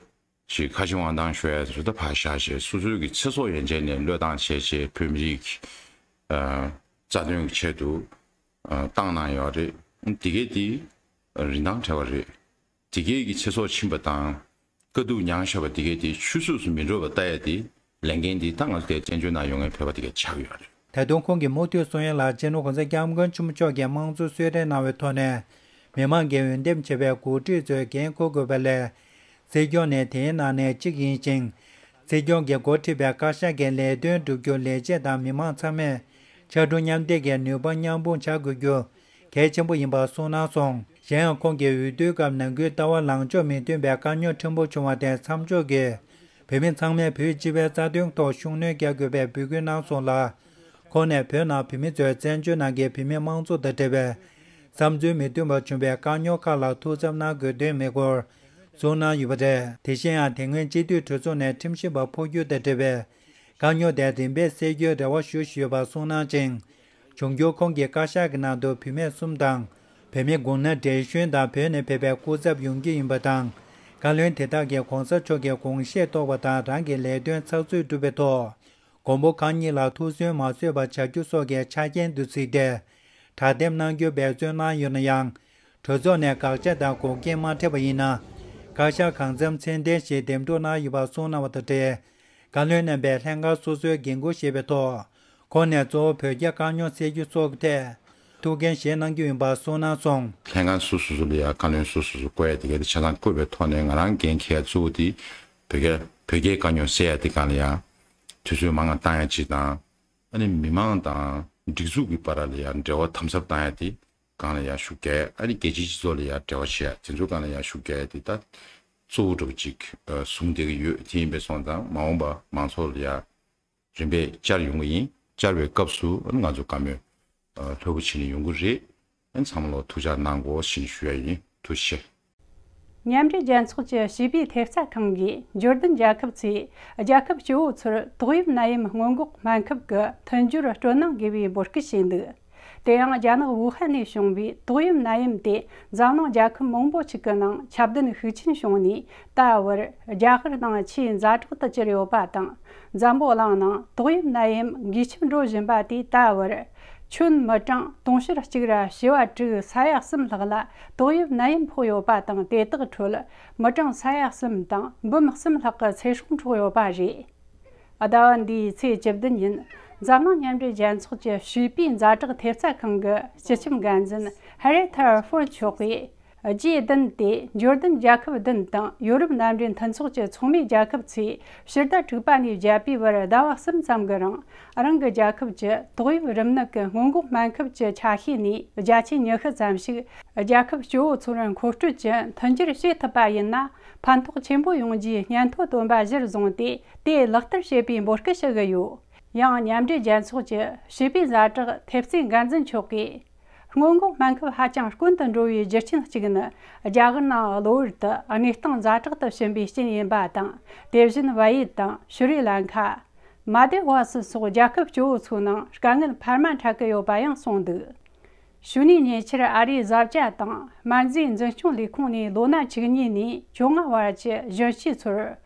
ཞིག་ཁ་ཆེ་དབང་ཐང་ཤོར་ཡ་ཚོ་ད་ཕར་བཞག་བྱས། སོ་སོའི་གི་ཚེ་སྲོག་ཡན་ཆད་ནས་བློས་བཏང་བྱས་བྱས་བོད་མི་རིགས་ཀྱི་ཨ་རྩ་དོན་གྱི་ཆེད་དུ་ཨ་བཏང་གནང་ཡོད་རེད། འདི་གས་དེ་རིན་ཐང་བྲལ་བ་རེད། དེ་གས་ཀྱི་ཚེ་སྲོག་ཕྱིན་པ་དང་། དཀའ་སྡུག་མྱངས་བཞག་པ་དེ་གས་དེ་ཆུད་ཟོས་སུ་མི་འགྲོ་བ་ལྟ་ཡ་དེ་ལས་འགན་དེ་ད་ང་ཚོ་དེ་བཙན་བྱོལ་ནང་ཡོད་མཁན་བོད་པ་དེ་གས་ཆགས་ཡོད་རེད། ད་དུང་ཁོང་གིས་མུ་མཐུད་གསུང་ཡ་ལ། སྤྱི་ནོར་༸གོང་ས་༸སྐྱབས་མགོན་ཆེན་པོ་མཆོག་གིས་དམངས་གཙོ་གསོལ་རས་གནང་བའི་ཐོག་ནས་མི་མང་གིས་འོས་འདེམས་བྱས་པའི་འགོ་ཁྲིད་ཚོས་འགན་འཁུར་དགོས་པ་ལས། སྲིད་སྐྱོང་ནི་དེའི་ནང་ནས་གཅིག་ཡིན་ཞིང་། སྲིད་སྐྱོང་གིས་འགོ་ཁྲིད་པའི་བཀའ་ཤག་གི་ལས་དོན་བསྒྲུབ་རྒྱུར་ལས་བྱེད་དང་མི་མང་ཚང་མས་ཕྱར་གྲུ་མཉམ་འདེགས་ཀྱི་ནུས་པ་མཉམ་སྤུངས་བྱ་དགོས་རྒྱུ་གལ་ཆེན་པོ་ཡིན་པ་གསུངས་གནང་སོང་། གཞན་ཡང་ཁོང་གིས་འོས་བསྡུའི་སྐབས་ནང་ཁུལ་ལྟ་བ་ལངས་ཕྱོགས་མི་མཐུན་པའི་དཀའ་རྙོག་ཕྲན་བུ་བྱུང་བ་དེ་མཚམས་འཇོག་གིས། བོད་མི་ཚང་མས་བོད་སྤྱི་པའི་རྩ་དོན་ཐོག་ཤུགས་སྣོན་རྒྱག་དགོས་པའི་འབོད་སྐུལ་གནང་སོང་ལ། ཁོང་ནས་བོད་ནང་བོད་མི་ཚོས་བཙན་བྱོལ་ནང་གི་བོད་མིའི་དམངས་གཙོ་དང་འབྲེལ་བའི་བསམ་ཚུལ་མི་མཐུན་པ་བྱུང་བའི་དཀའ་རྙོག་ཁག་ལ་ཐུགས་འཚབ་གནང་དགོས་དོན་མེད་སྐོར་གསུངས་གནང་ཡོད་པ་རེད། དེ་བཞིན་ཡང་དེ་སྔོན་སྤྱི་འཐུས་གྲོས་ཚོགས་ནས་ཁྲིམས་ཞིབ་པ་འཕོ་འགྱུར་དང་འབྲེལ་བའི་དཀའ་རྙོག་དེ་རིམ་པས་སེལ་རྒྱུའི་རེ་བ་ཞུ་བཞིན་ཡོད་པ་གསུངས་གནང་ཅིང་། འབྱུང་འགྱུར་ཁོང་གི་བཀའ་ཤག་གི་ནང་དུ་བུད་མེད་གསུམ་དང་། བོད་མི་དགུང་ན་བགྲེས་གཞོན་དང་བོད་ནས་ཕེབས་པའི་སྐུ་ཚབ་ཡོང་རྒྱུ་ཡིན་པ་དང་། བཀའ་བློན་དེ་དག་གིས་གོང་ས་མཆོག་གི་དགོངས་བཞེད་རྟོགས་པ་དང་། རང་གི་ལས་དོན་ཚགས་ཚུད་སྒྲུབ་པའི་ཐོག་མགོན་པོ་གང་ཉིད་ལ་ཐུགས་སུན་མ་གསོས་པ་བྱ་རྒྱུ་སོགས་ཀྱི་ཆ་རྐྱེན་དུ་གཟིགས་ཏེ། དྲ་འདེམས་གནང་རྒྱུའི་འབད་བརྩོན་གནང་ཡོད་ན་ཡང་། གྲོས་ཚོགས་ནས་དགག་བྱ་དང་འགོག་རྐྱེན་མ་འཕྲད་པ་ཡིན་ན། བཀའ་ཤག་གང་འཚམ་ཚད་ལྡན་ཞིག་འདེམས་སྒྲུག་གནང་ཡོད་པ་གསུངས་གནང་བ་དང་འབྲེལ། བཀའ་བློན་རྣམ་པས་ལྷན་ཁང་སོ་སོའི་འགན་འཁུར་བཞེས་པའི་ཐོག་ཁོང་ནས་གཙོ་བོ་བོད་རྒྱ་དཀའ་རྙོག་སེལ་རྒྱུ་སོགས་ཀྱི་ཐད་ཐུགས་འགན་བཞེས་གནང་རྒྱུ་ཡིན་པ་གསུངས་གནང་སོང་། ལྷན་ཁང་སོ་སོ་སོ་ལ་ཡང་བཀའ་བློན་སོ་སོ་སོ་བསྐོ་ཡ་དེ་ག་དེ་ཆ་ཚང་བསྐོས་པའི་ཐོག་ནས། ང་རང་འགན་འཁྱེར་ཡ་གཙོ་བོ་དེ་བོད་རྒྱ་བོད་རྒྱའི་དཀའ་རྙོག་སེལ་ཡ་དེ་སྒང་ལ་ཡང་དུས་ཚོད་མང་ང་བཏང་ཡ་གཅིག་དང་། ཨ་ནི་མི་མང་དང་སྒྲིག་འཛུགས་ཀྱི་བར་ལ་ཡང་འབྲེལ་བ་དམ་ཟབ་བཏང་ཡ་དེ་སྒང་ལ་ཡང་ཤུགས་རྒྱག་ཡ། ཨ་ནི་རྒྱལ་སྤྱིའི་སྤྱི་ཚོགས་ལ་ཡང་འབྲེལ་བ་བྱེད་ཡ། དེ་ཚོ་སྒང་ལ་ཡང་ཤུགས་རྒྱག་ཡ་དེ་ད་གཙོ་བོ་འདྲ་པོ་ཅིག་ཨ་བཟུང་བསྡད་ཀྱི་ཡོད། དེ་ཡིན་པས་སོང་ཙང་མ་འོངས་པ་མང་ཚོགས་ལ་ཡང་རིམ་པས་བཅར་ཡོང་གི་ཡིན། བཅར་བའི་སྐབས་སུ་ང་ཚོ་བཀའ་མོལ་ཨ་ལྷོད་པོ་བྱས་ནས་ཡོང་གི་རེད། ཨ་ཚང་མ་ལ་ཐུགས་ཅག་གནང་དགོས་ཞེས་ཞུ་ཡ་ཡིན། ཐུགས་རྗེ་ཆེ། མཉམ་འབྲེལ་རྒྱལ་ཚོགས་ཀྱི་བྱིས་པའི་ཐེབས་རྩ་ཁང་གིས་འབྱོར་ལྡན་རྒྱལ་ཁབ་ཚོས་རྒྱལ་ཁབ་སྐྱོ་བོ་ཚོར་ཏོག་དབྱིབས་ནད་ཡམས་སྔོན་འགོག་སྨན་ཁབ་ཀྱི་མཐུན་སྦྱོར་སྤྲོད་གནང་དགོས་པའི་འབོད་སྐུལ་བྱས་འདུག་དེ་ཡང་རྒྱ་ནག་ཝུ་ཧན་ནས་བྱུང་བའི་ཏོག་དབྱིབས་ནད་ཡམས་དེ་འཛམ་གླིང་རྒྱལ་ཁབ་མང་པོ་ཞིག་གི་ནང་ཁྱབ་གདལ་ཤུགས་ཆེན་བྱུང་ནས། ད་བར་རྒྱ་གར་ནང་ཆེས་ཛ་དྲག་ཏུ་གྱུར་ཡོད་པ་དང་། འཛམ་བུ་གླིང་ནང་ཏོག་དབྱིབས་ནད་ཡམས་འགོས་ཁྱབ་འགྲོ་བཞིན་པ་དེས་ད་བར་ཁྱོན་མི་གྲངས་དུང་ཕྱུར་གཅིག་ར་བྱེ་བ་དྲུག་ས་ཡ་གསུམ་ལྷག་ལ་ཏོག་དབྱིབས་ནད་ཡམས་ཕོག་ཡོད་པ་དང་། དེ་དག་ཁྲོད་མི་གྲངས་ས་ཡ་གསུམ་དང་འབུམ་གསུམ་ལྷག་གི་ཚེ་སྲོག་འཕྲོག་ཡོད་པ་རེད། ཟླ་བ་འདིའི་ཚེས་བཅུ་བདུན་ཉིན་འཛམ་གླིང་མཉམ་འབྲེལ་རྒྱལ་ཚོགས་ཀྱི་བྱིས་པའི་ཛ་དྲག་ཐེབས་རྩ་ཁང་གི་སྤྱི་ཁྱབ་འགན་འཛིན་ཧེ་རེ་ཐར་ཧྥོན་མཆོག་གིས། རྗེས་བདུན་ཏེ་འབྱོར་ལྡན་རྒྱལ་ཁབ་བདུན་དང་ཡོ་རོབ་མནའ་འབྲེལ་མཐུན་ཚོགས་ཀྱི་ཚོགས་མི་རྒྱལ་ཁབ་ཚོས་ཕྱི་ཟླ་དྲུག་པ་ནས་བརྒྱད་པའི་བར་ཟླ་བ་གསུམ་ཙམ་གྱི་རིང་རང་གི་རྒྱལ་ཁབ་ཀྱི་ཏོག་དབྱིབས་རིམས་ནད་ཀྱི་སྔོན་འགོག་སྨན་ཁབ་ཀྱི་ཆ་ཤས་ནས་བརྒྱ་ཆའི་ཉི་ཤུ་ཙམ་ཞིག་རྒྱལ་ཁབ་སྐྱོ་བོ་ཚོར་མཁོ་སྤྲོད་ཀྱི་མཐུན་འགྱུར་བྱེད་ཐུབ་པ་ཡིན་ན་ཕན་ཐོགས་ཆེན་པོ་ཡོང་རྒྱུའི་སྙན་ཐོ་བཏོན་པ་གཞིར་བཟུང་སྟེ་དེ་ལག་བསྟར་བྱེད་པའི་འབོད་སྐུལ་ཞུ་གི་ཡོད། ཡང་མཉམ་འབྲེལ་རྒྱལ་ཚོགས་ཀྱི་བྱིས་པའི་ཛ་དྲག་ཐེབས་རྩའི་འགན་འཛིན་མཆོག་གིས། སྔོན་འགོག་སྨན་ཁབ་ཧ་ཅང་དཀོན་དུ་འགྲོ་བའི་རྒྱུ་རྐྱེན་གཅིག་ནི། རྒྱ་གར་ནང་གློ་བུར་དུ་གནས་སྟངས་ཛ་དྲག་ཏུ་ཕྱིན་པའི་རྐྱེན་ཡིན་པ་དང་། དེ་བཞིན་བལ་ཡུལ་དང་ཤྲི་ལང་ཀ། མཱལ་དེ་བྷ་སི་སོགས་རྒྱལ་ཁབ་སྐྱོ་བོ་ཚོའི་ནང་དཀའ་ངལ་འཕར་མ་འཕྲད་ཀྱི་ཡོད་པ་ཡང་གསུངས་འདུག་གཞུག་ནས་ཉེ་ཆར་ཨ་རིའི་བཟའ་བཅའ་དང་སྨན་རྫས་འཛིན་སྐྱོང་ལས་ཁུངས་ནས་ལོ་ན་བཅུ་གཉིས་ནས་བཅོ་ལྔ་བར་གྱི་གཞོན་སྐྱེས་ཚོར་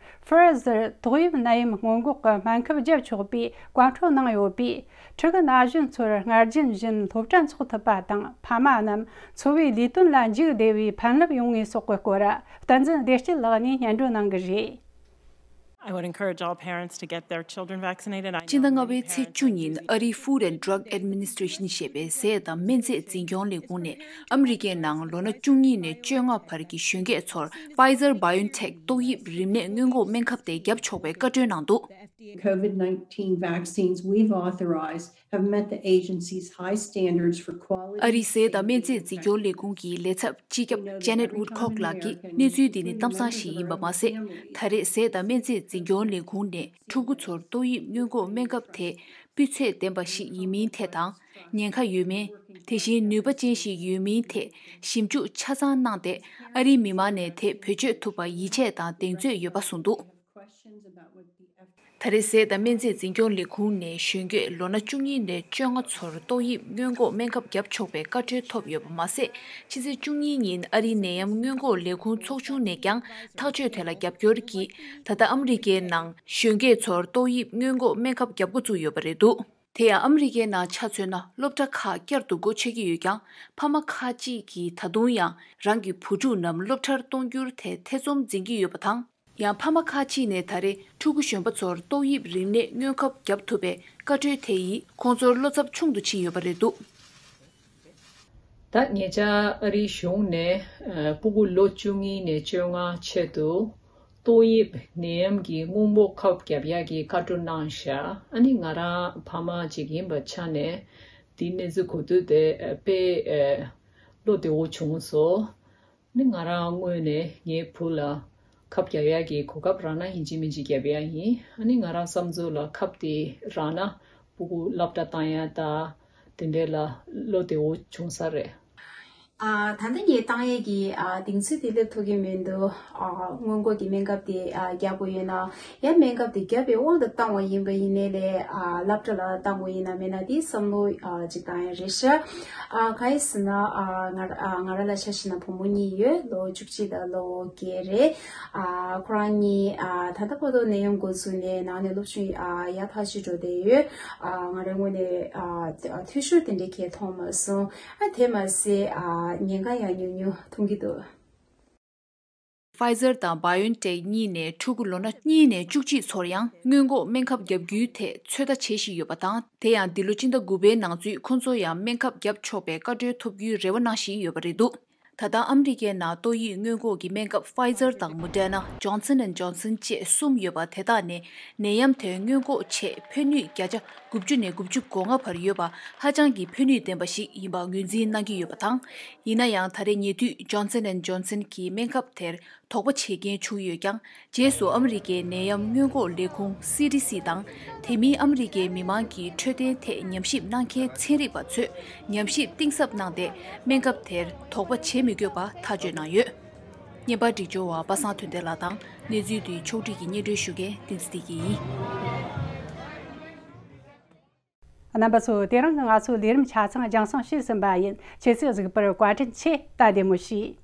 ཕི་ཟར་ཏོག་དབྱིབས་ནད་ཡམས་སྔོན་འགོག་གི་སྨན་ཁབ་བརྒྱབ་ཆོག་པའི་བཀའ་འཁྲོལ་གནང་ཡོད་པས། ཕྲུ་གུ་ན་གཞོན་ཚོར་སྔར་རྒྱུན་བཞིན་སློབ་གྲྭ་འཚོགས་ཐུབ་པ་དང་། ཕ་མ་རྣམས་འཚོ་བའི་ལས་དོན་ལ་འཇུག་བདེ་བའི་ཕན་རླབས་ཡོང་ངེས་སོགས་ཀྱི་སྐོར། བསྟན་འཛིན་བདེ་སྐྱིད་ལགས་ནས་སྙན་སྒྲོན་གནང་གི་རེད། I would encourage all parents to get their children vaccinated. I know state of the union ཨ་རིའི་Food and Drug Administration ཞེས་པའི་ཟས་དང་སྨན་རྫས་འཛིན་སྐྱོང་ལས་ཁུངས་ནས་ཨ་མི་རི་ཀའི་ནང་ལོ་ན་བཅུ་གཉིས་ནས་བཅོ་ལྔ་བར་གྱི་གཞོན་སྐྱེས་ཚོར་Pfizer BioNTech ཏོག་དབྱིབས་རིམས་ནད་སྔོན་འགོག་སྨན་ཁབ་དེ་བརྒྱབ་ཆོག་པའི་བཀའ་འཁྲོལ་གནང་འདུག COVID nineteen vaccines we've authorized have met the agency's high standards for quality. ཨ་རིའི་ཟས་དང་སྨན་རྫས་འཛིན་སྐྱོང་ལས་ཁུངས་ཀྱི་ལས་ཚབ་སྤྱི་ཁྱབ་Janet Woodcock ལགས་ཀྱིས་གནས་ཚུལ་འདི་ནི་གཏམ་བཟང་ཞིག་ཡིན་པ་མ་ཟད། ད་རེས་ཟས་དང་སྨན་རྫས་འཛིན་སྐྱོང་ལས་ཁུངས་ནས་ཕྲུ་གུ་ཚོར་ཏོག་དབྱིབས་སྔོན་འགོག་སྨན་ཁབ་དེ་སྤུས་ཚད་ལྡན་པ་ཞིག་ཡིན་མིན་ཐད་དང་། ཉེན་ཁ་ཡོད་མིན། དེ་བཞིན་ནུས་པ་ཅན་ཞིག་ཡོད་མིན་ཐད་ཞིབ་འཇུག་ཆ་ཚང་གནང་སྟེ། ཨ་རིའི་མི་མང་ནས་དེ་བེད་སྤྱོད་ཐུབ་པར་ཡིད་ཆེས་དང་གདེང་ཚོད་ཡོད་པ་གསུངས་འདུག་ད་རེས་ཟས་དང་སྨན་རྫས་འཛིན་སྐྱོང་ལས་ཁུངས་ནས་གཞོན་སྐྱེས་ལོ་ན་བཅུ་གཉིས་ནས་བཅོ་ལྔ་ཚོར་ཏོག་དབྱིབས་སྔོན་འགོག་སྨན་ཁབ་བརྒྱབ་ཆོག་པའི་བཀའ་འཁྲོལ་ཐོབ་ཡོད་པ་མ་ཟད། ཕྱི་ཚེས་བཅུ་གཉིས་ཉིན་ཨ་རིའི་ནད་ཡམས་སྔོན་འགོག་ལས་ཁུངས་ཚོགས་ཆུང་ནས་ཀྱང་ཐག་གཅོད་དེ་ལ་རྒྱབ་སྐྱོར་གྱིས། ད་ལྟ་ཨ་མི་རི་ཀའི་ནང་གཞོན་སྐྱེས་ཚོར་ཏོག་དབྱིབས་སྔོན་འགོག་སྨན་ཁབ་བརྒྱབ་འགོ་བཙུགས་ཡོད་པ་རེད་འདུག་དེ་ཡང་ཨ་མི་རི་ཀའི་ནང་ཆ་མཚོན་ན། སློབ་གྲྭ་ཁག་བསྐྱར་དུ་སྒོ་ཕྱེ་གི་ཡོད་ཀྱང་། ཕ་མ་ཁག་ཅིག་གིས་ད་དུང་ཡང་རང་གི་བུ་ཕྲུག་རྣམས་སློབ་གྲྭར་གཏོང་རྒྱུར་དེ་ཐེ་ཚོམ་འཛིན་གྱི་ཡོད་པ་དང་། ཡང་ཕ་མ་ཁག་ཅིག་ནས་ད་རེས་ཕྲུ་གུ་གཞོན་པ་ཚོར་ཏོག་དབྱིབས་རིམས་ནད་སྔོན་ཁབ་བརྒྱབ་ཐུབ་པའི་བཀའ་འཁྲོལ་དེ་ཡིས་ཁོང་ཚོར་བློ་འཚབ་ཆུང་དུ་ཕྱིན་ཡོད་པ་རེད་འདུག་ད་ཉེ་ཆར་ཨ་རིའི་གཞུང་ནས་ཨ་སྤུ་གུ་ལོ་བཅུ་གཉིས་ནས་བཅོ་ལྔ་ཆེད་དུ་ཏོག་དབྱིབས་ནད་ཡམས་ཀྱི་སྔོན་འགོག་ཁབ་བརྒྱབ་ཡག་གི་བཀའ་འཁྲོལ་གནང་ཤག་ཨ་ནི་ང་རང་ཕ་མ་ཅིག་ཡིན་པའི་ཆ་ནས་དེའི་གནས་ཚུལ་གོ་དུས་དེ་ཨ་དཔེ་ཨ་བློ་བདེ་བོ་བྱུང་སོང་། ནི་ང་རང་ངོས་ནས་ངའི་བུ་ལ་ཁབ་རྒྱག་ཡག་གི་གོ་སྐབས་རག་ན་ཡིན་གཅིག་མིན་གཅིག་རྒྱབ་ཡག་ཡིན། ཨ་ནི་ང་རང་བསམ་ཚུལ་ལ་ཁབ་དེ་རག་ན་སྤུ་གུ་སློབ་གྲྭ་བཏང་ཡག་ད་དེ་འདྲས་ལ་བློ་བདེ་བོ་བྱུང་ས་རེད། ཨ་ད་ལྟ་ངས་བཏང་ཡས་ཀྱི་ཨ་གདེང་ཚོད་དེ་སླེབས་ཐུབ་ཀྱི་མི་འདུག་ཨ་སྔོན་འགོག་གི་སྨན་ཁབ་དེ་ཨ་རྒྱག་དགོས་ཡོད་ན། ཡང་སྨན་ཁབ་དེ་བརྒྱབ་པའི་དབང་དུ་བཏང་བ་ཡིན་པ་ཡིན་ནའི་ལས་ཨ་སློབ་གྲྭ་ལ་བཏང་དགོས་ཡིན་ན་མེད་ན་དེ་བསམ་བློ་ཨ་ཅིག་བཏང་ཡས་རེད་ཤག་ཨ་གང་ཡིན་ཟེར་ན་ཨ་ང་ར་ཨ་ང་ར་ལ་ཆ་བཞག་ན་བུ་མོ་གཉིས་ཡོད། ལོ་བཅུ་གཅིག་དང་ལོ་བརྒྱད་རེད། ཨ་ཁོ་རང་གཉིས་ཨ་ད་ལྟ་བར་དུ་ནད་ཡམས་འགོ་བཙུགས་ནས་ནང་ནས་སློབ་སྦྱོང་ཨ་ཡག་ཐག་ཆོད་འགྲོ་བསྡད་ཡོད། ཨ་ང་རའི་ངོས་ནས་ཨ་འཐུས་ཤོར་དེ་འདྲའི་གང་ཡང་མཐོང་མ་སོང་། ཨ་དེ་མ་ཟད་ཨ་ཉེན་ཁ་ཡང་ཉུང་ཉུང་མཐོང་གི་འདུག Pfizer དང་BioNTech གཉིས་ནས་ཕྲུ་གུ་ལོ་ན་གཉིས་ནས་བཅུ་གཅིག་ཚོར་ཡང་སྔོན་འགོག་སྨན་ཁབ་བརྒྱབ་རྒྱུའི་ཐད་ཚོད་ལྟ་བྱེད་བཞིན་ཡོད་པ་དང་། དེ་ཡང་འདི་ལོ་སྤྱི་ཟླ་དགུ་པའི་ནང་ཚུད་ཁོང་ཚོ་ཡང་སྨན་ཁབ་བརྒྱབ་ཆོག་པའི་བཀའ་འཁྲོལ་ཐོབ་རྒྱུའི་རེ་བ་གནང་བཞིན་ཡོད་པ་རེད་འདུག་ད་ལྟ་ཨ་མི་རི་ཀའི་ནང་ཏོག་དབྱིབས་སྔོན་འགོག་གི་སྨན་ཁབ་Pfizer དང་Moderna, Johnson and Johnson བཅས་གསུམ་ཡོད་པ་དེ་དག་ནས་ནད་ཡམས་དེ་སྔོན་འགོག་ཆེད་ཕན་ནུས་བརྒྱ་ཆ་དགུ་བཅུ་ནས་དགུ་བཅུ་གོ་ལྔ་བར་ཡོད་པ་ཧ་ཅང་གི་ཕན་ནུས་ལྡན་པ་ཞིག་ཡིན་པ་ངོས་འཛིན་གནང་གི་ཡོད་པ་དང་། ཡིན་ན་ཡང་ད་རེས་ཉེ་དུས་Johnson and Johnson གྱི་སྨན་ཁབ་དེར་དོགས་པ་བྱེད་མཁན་བྱུང་ཡོད་ཀྱང་། རྗེས་སུ་ཨ་མི་རི་ཀའི་ནད་ཡམས་སྔོན་འགོག་ལས་ཁུངས་C D C དང་། དེ་མིན་ཨ་མི་རི་ཀའི་མི་མང་གི་འཕྲོད་བསྟེན་ཐད་ཉམས་ཞིབ་གནང་མཁན་ཚན་རིག་པ་ཚོས་ཉམས་ཞིབ་གཏིང་ཟབ་གནང་སྟེ། སྨན་ཁབ་དེར་དོགས་པ་བྱེད་མི་དགོས་པ་ཐག་གཅོད་གནང་ཡོད། བརྙན་པར་སྒྲིག་སྦྱོར་བ་པ་སངས་དོན་ལྡན་ལགས་དང་། གནས་ཚུལ་འདི་ཕྱོགས་སྒྲིག་གིས་སྙན་སྒྲོན་ཞུ་མཁན་བསྟན་འཛིན་བདེ་སྐྱིད་ཡིན། རྣམ་པ་ཚོ། དེ་རིང་གི་ང་ཚོའི་ལས་རིམ་ཆ་ཚང་རྒྱང་སྲིང་བྱས་ཟིན་པ་ཡིན། ཁྱེད་ཚོས་གཟིགས་པར་བཀའ་དྲིན་ཆེ། ད་བདེ་མོ་བྱོས།